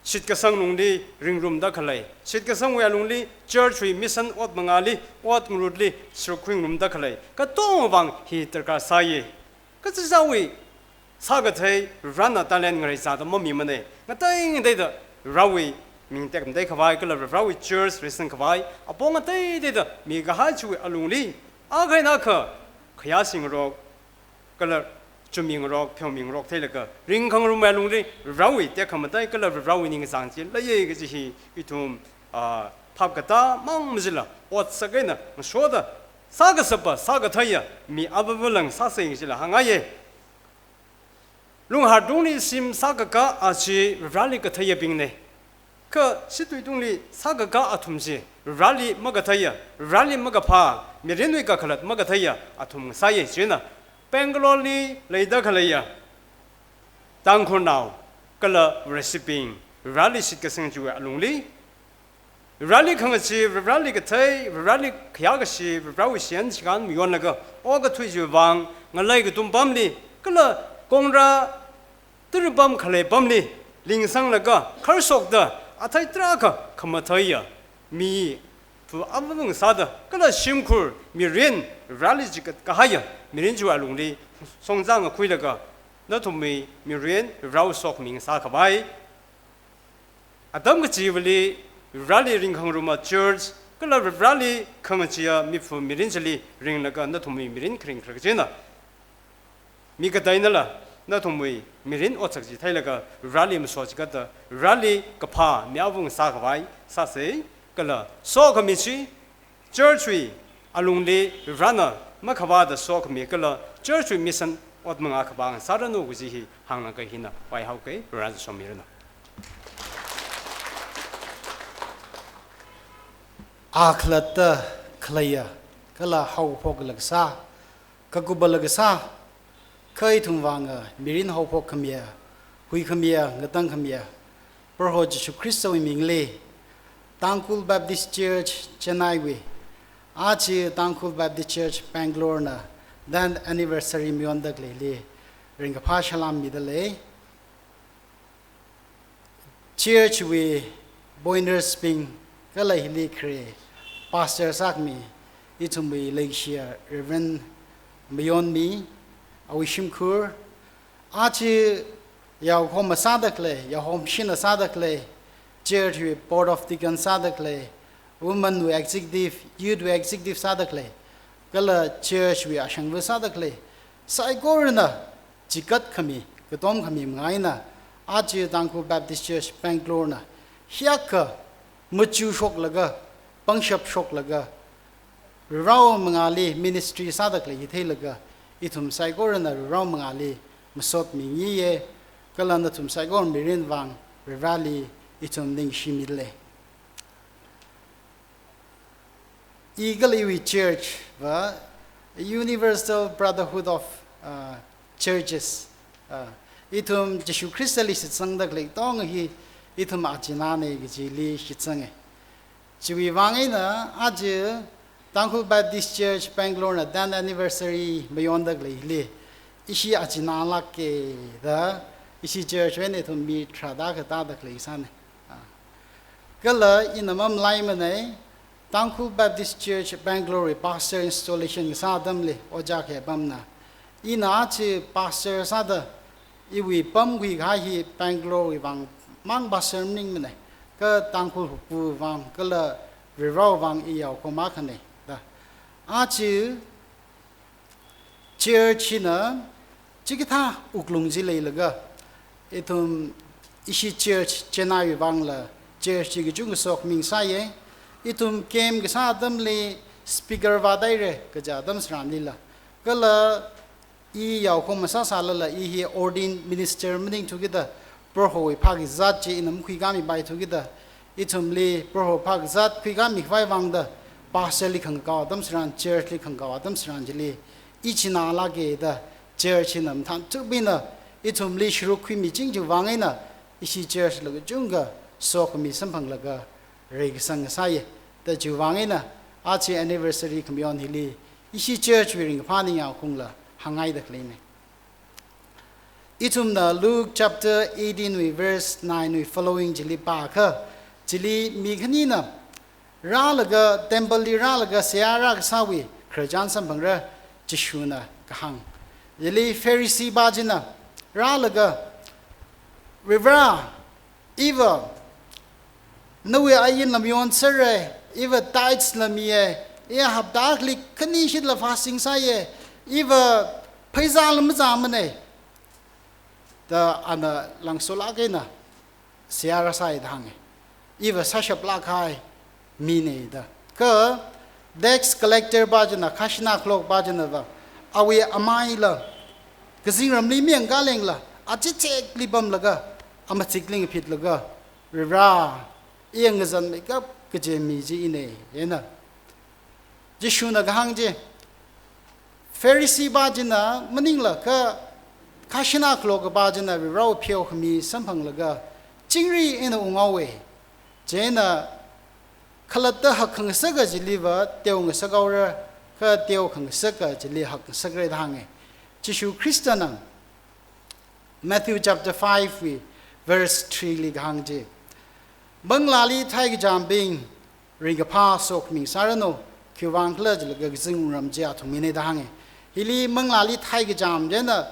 shitkasang lungli ringrumda khalei, shitkasangwui lungli church wui mission ot mangāli, ot ngarutli sāruk khuingarumda khalei katongawui vang hi darkar sāya. Kachichāwui sākathei Varena talent ngareizāda mamimana. Ngatei ngateida Varewui ming tekmateikhavai kala Varewui church reisangkhavai apong ngatei ngateida mikahai chiwui alungli, akha eina akha khayāshingarok, kala chumingarok, pheomingarok theilaga ringkhangarumwui lungli Varewui tekhamatei kala Varewui ningkachāng chi leiya kaji hi ithum, a, phap katā mang machila, otsak eina ngasoda, sākashapa, sākatheiya mi avāva̱ lāng sāsa chila hāngngaiya. Lunghar tungli shim sākakā a chi Vareli katheiyabingna. Kha situi tungli sākakā athum chi Vareli makatheiya, Vareli makaphā, mirinwui kakhalat makatheiya athum ngasāya. Chieina Bangalore li leida khaleiya Tangkhulnao kala Vareshibing, Vareli shitkasang chiwui alungli, Vareli khangachee, Vareli kathei, Vareli khayākashi, Varewui shiyan chikān mayonlaga okathui chiwui vang ngalei katum pamli, kala kongra taripam khalei pamli lingsanglaga kharshokda athei tarākha khamatheiya mi phu amamang sāda, kala shimkhur mirin Vareli chikatkahaiya mirin chiwui alungli songzang ngakhuilaga nathumwui mirin Varewui sokhami ngasākhavai, atam kachiva̱li Vareli ringkhangaruma church kala Vareli khangacheeya miphu mirin chili ringlaga nathumwui mirin kharing kharak china, mi kateinala nathumwui mirin otsak chi theilaga Vareli maso chikatda, Vareli kaphā mi avāva̱ sākhavai sāsa, kala sokhami chi church wui alungli Varena makhavāda sokhami kala church wui mission ot mangā khavā ngasāranu kaji hi hānglaga hina vaihaoka. Varena somiranu. A khalatta khaleiya kala haophokla kasā, kakuppala kasā, kha ithum vanga mirin haophokkhamiya, huikhamiya, ngatangkhamiya Proho Jishu Khristawui mingli, Tangkhul Baptist Church Chennai wui, aja Tangkhul Baptist Church Bangalore na tenth anniversary mayonda khaleili ringkaphā salam mida lei. Church wui pioneers bing kala hili khare pastor sākhami ithumwui leikashiya Reverend Mayonmi, awui shimkhur, aja yaohoma sāda khalei, yaohom shina sāda khalei, church wui board of deacon sāda khalei, women wui executive, youth wui executive sāda khalei, kala church wui ashangva̱ sāda khalei saikorana chikatkhami, katomkhami manga eina, aja Tangkhul Baptist Church Bangalore na hiyākha machuishoklaga, pangshap shoklaga, Varewui mangāli ministry sāda khalei hi theilaga, ithum saikorana Varewui mangāli masot mingiya, kala nathum saikora mirin vang Vareli ithum ningshimilei. I kala iwui church va Universal Brotherhood of, uh, Churches. Uh, ithum Jishu Khristali shitsangda khalei katonga hi ithum achinana kajili shitsanga. Chiwui vang eina aja Tangkhul Baptist Church Bangalore na ten anniversary mayonda khaleili ishi achinalāka da, ishi church wui eina ithum mi tharāda katāda khalei sāna. Ah. Kala ina mamalaimana, Tangkhul Baptist Church Bangalore pastor installation kasā atamli ojā khayā apamna, ina aja pastor sāda iwui pamkhui kahai hi Bangalore wui vang mang pastor maningmana, kha Tangkhul hupu vang kala Varewui vang i yaokhoma khana da. Aja church hina chikathā wuklung chi leilaga, ithum ishi church Chennai wui vangla church chi kachungkha sokhami ngasāya. Ithum camp kasā atamli speaker vādaira, kaja atam tharanlila. Kala i yaokhoma sāsālala, i hi ordained minister maningthu kida, Prohowui phākazat chi ina makhuikāmipaithu kida, ithumli Proho phākazat khuikāmi khavai vangda, pastor li khangakao atam tharan, church li khangakao atam tharan chili i chinalāka da, church hina mathānchukbingna ithumli sharuk khuimiching chiwui vang eina ishi church la kachungkha sokhami samphanglaga reikasang ngasāya. Da chiwui vang eina aja anniversary khamayon hili ishi church wui ringkaphā ningyāngkhaungla hāngngaida khaleina. Ithumna Luke chapter eighteen wui verse nine wui following chili pākha, chili mi khanina rālaga, temple li rālaga seihā rākasāwui khararchan samphangra, Jishuna kahāng. Chili Pharisee pā china rālaga, "Varivara, iva nawui ainla mayonsera, iva tithes la miya, i hapta akhali khani shitla fasting sāya, iva pheisāla mazāmana," da ana langsolāk eina seihā rāsai da hānga. "Iva sāshaplāk kahai mina," da. Kha tax collector pā china, khajana khalok pā chinava, awui amaila kazingramli miyang kalengla, achithekli pamlaga, amachik lingphitlaga, "Varivara, i ngazanmeikap kaje mi chi ina," da hānga. Jishuna kahāng chi, Pharisee pā china maningla kha khajana khalok pā china Varewui pheokhami samphanglaga, chingri eina unghaowa. Chieina khalatta hakkhangasaka chiliva teongasakhaora, kha teokhangasaka chili hakngasakra da hānga. Jishu Khristana Matthew chapter five wui verse three li kahāng chi, "Manglāli theikachāmbing ringkaphā sokhami ngasāranu, khiwuivang khala jilaga kazing wungram chi athumwuina," da hānga. Hili manglāli theikachām chieina,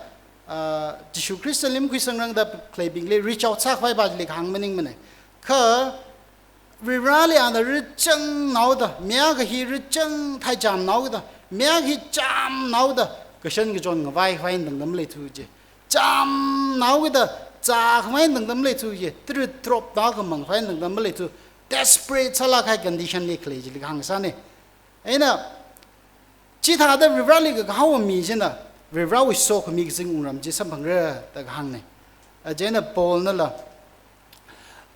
ah, Jishu Khristali makhuisangrangda khaleibingli reach out sākhavai pā chili kahāng maningmana. Kha Varivarali ana rāchāngnaoda, mi akha hi rāchāng theichāmnao kida, mi akha hi chāmnaoda kashan kachon ngavai khavai tangda maleithu chi. Chāmnao kida, zākhavai tangda maleithu chi. Tiri tropda khamang khavai tangda maleithu. Desperate sālāk kahai condition li khalei chili kahāng sāna. Eina, chithāda Varivarali kakahao mi china Varivarawui sokhami kazing wungram chi samphangra da kahāngna. Chieina Paulnala,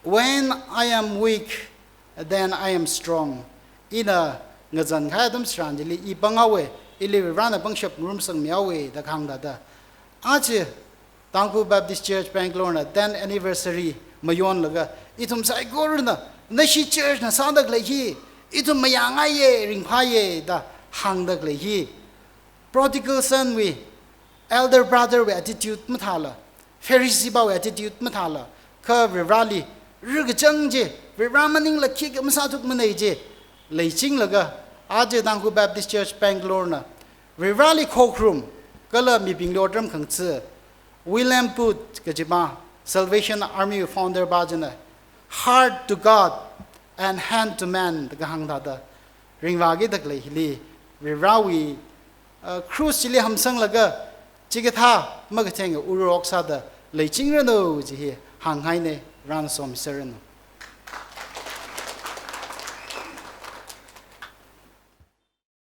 "When I am weak, then I am strong." Ina ngazan kahai atam tharan chili i panghaowa, ili Varivarana pangshap ngarumsangmihaowa da kahāng thāda. Aja Tangkhul Baptist Church Bangalore na ten anniversary mayonlaga, ithum saikorana, nashi church na sāda khalei hi, ithum mayāngaiya, ringphāya da hāngda khalei hi, prodigal son wui, elder brother wui attitude mathāla, Pharisee pāwui attitude mathāla, kha Varivarali rākachāng chi, Varivara maningla khikha masāthukmana chi leichinglaga, aja Tangkhul Baptist Church Bangalore na Varivarali khokharum kala mibingli otram khangatha, William Booth kajipa, Salvation Army founder pā china, "Heart to God and hand to man," da kahāng thāda, ringvāki da khalei hili, Varivarawui, uh, cross chili hamsanglaga, chikathā makatheng urok sāda leichingranu chi hi hānghaina, Varena somiserranu.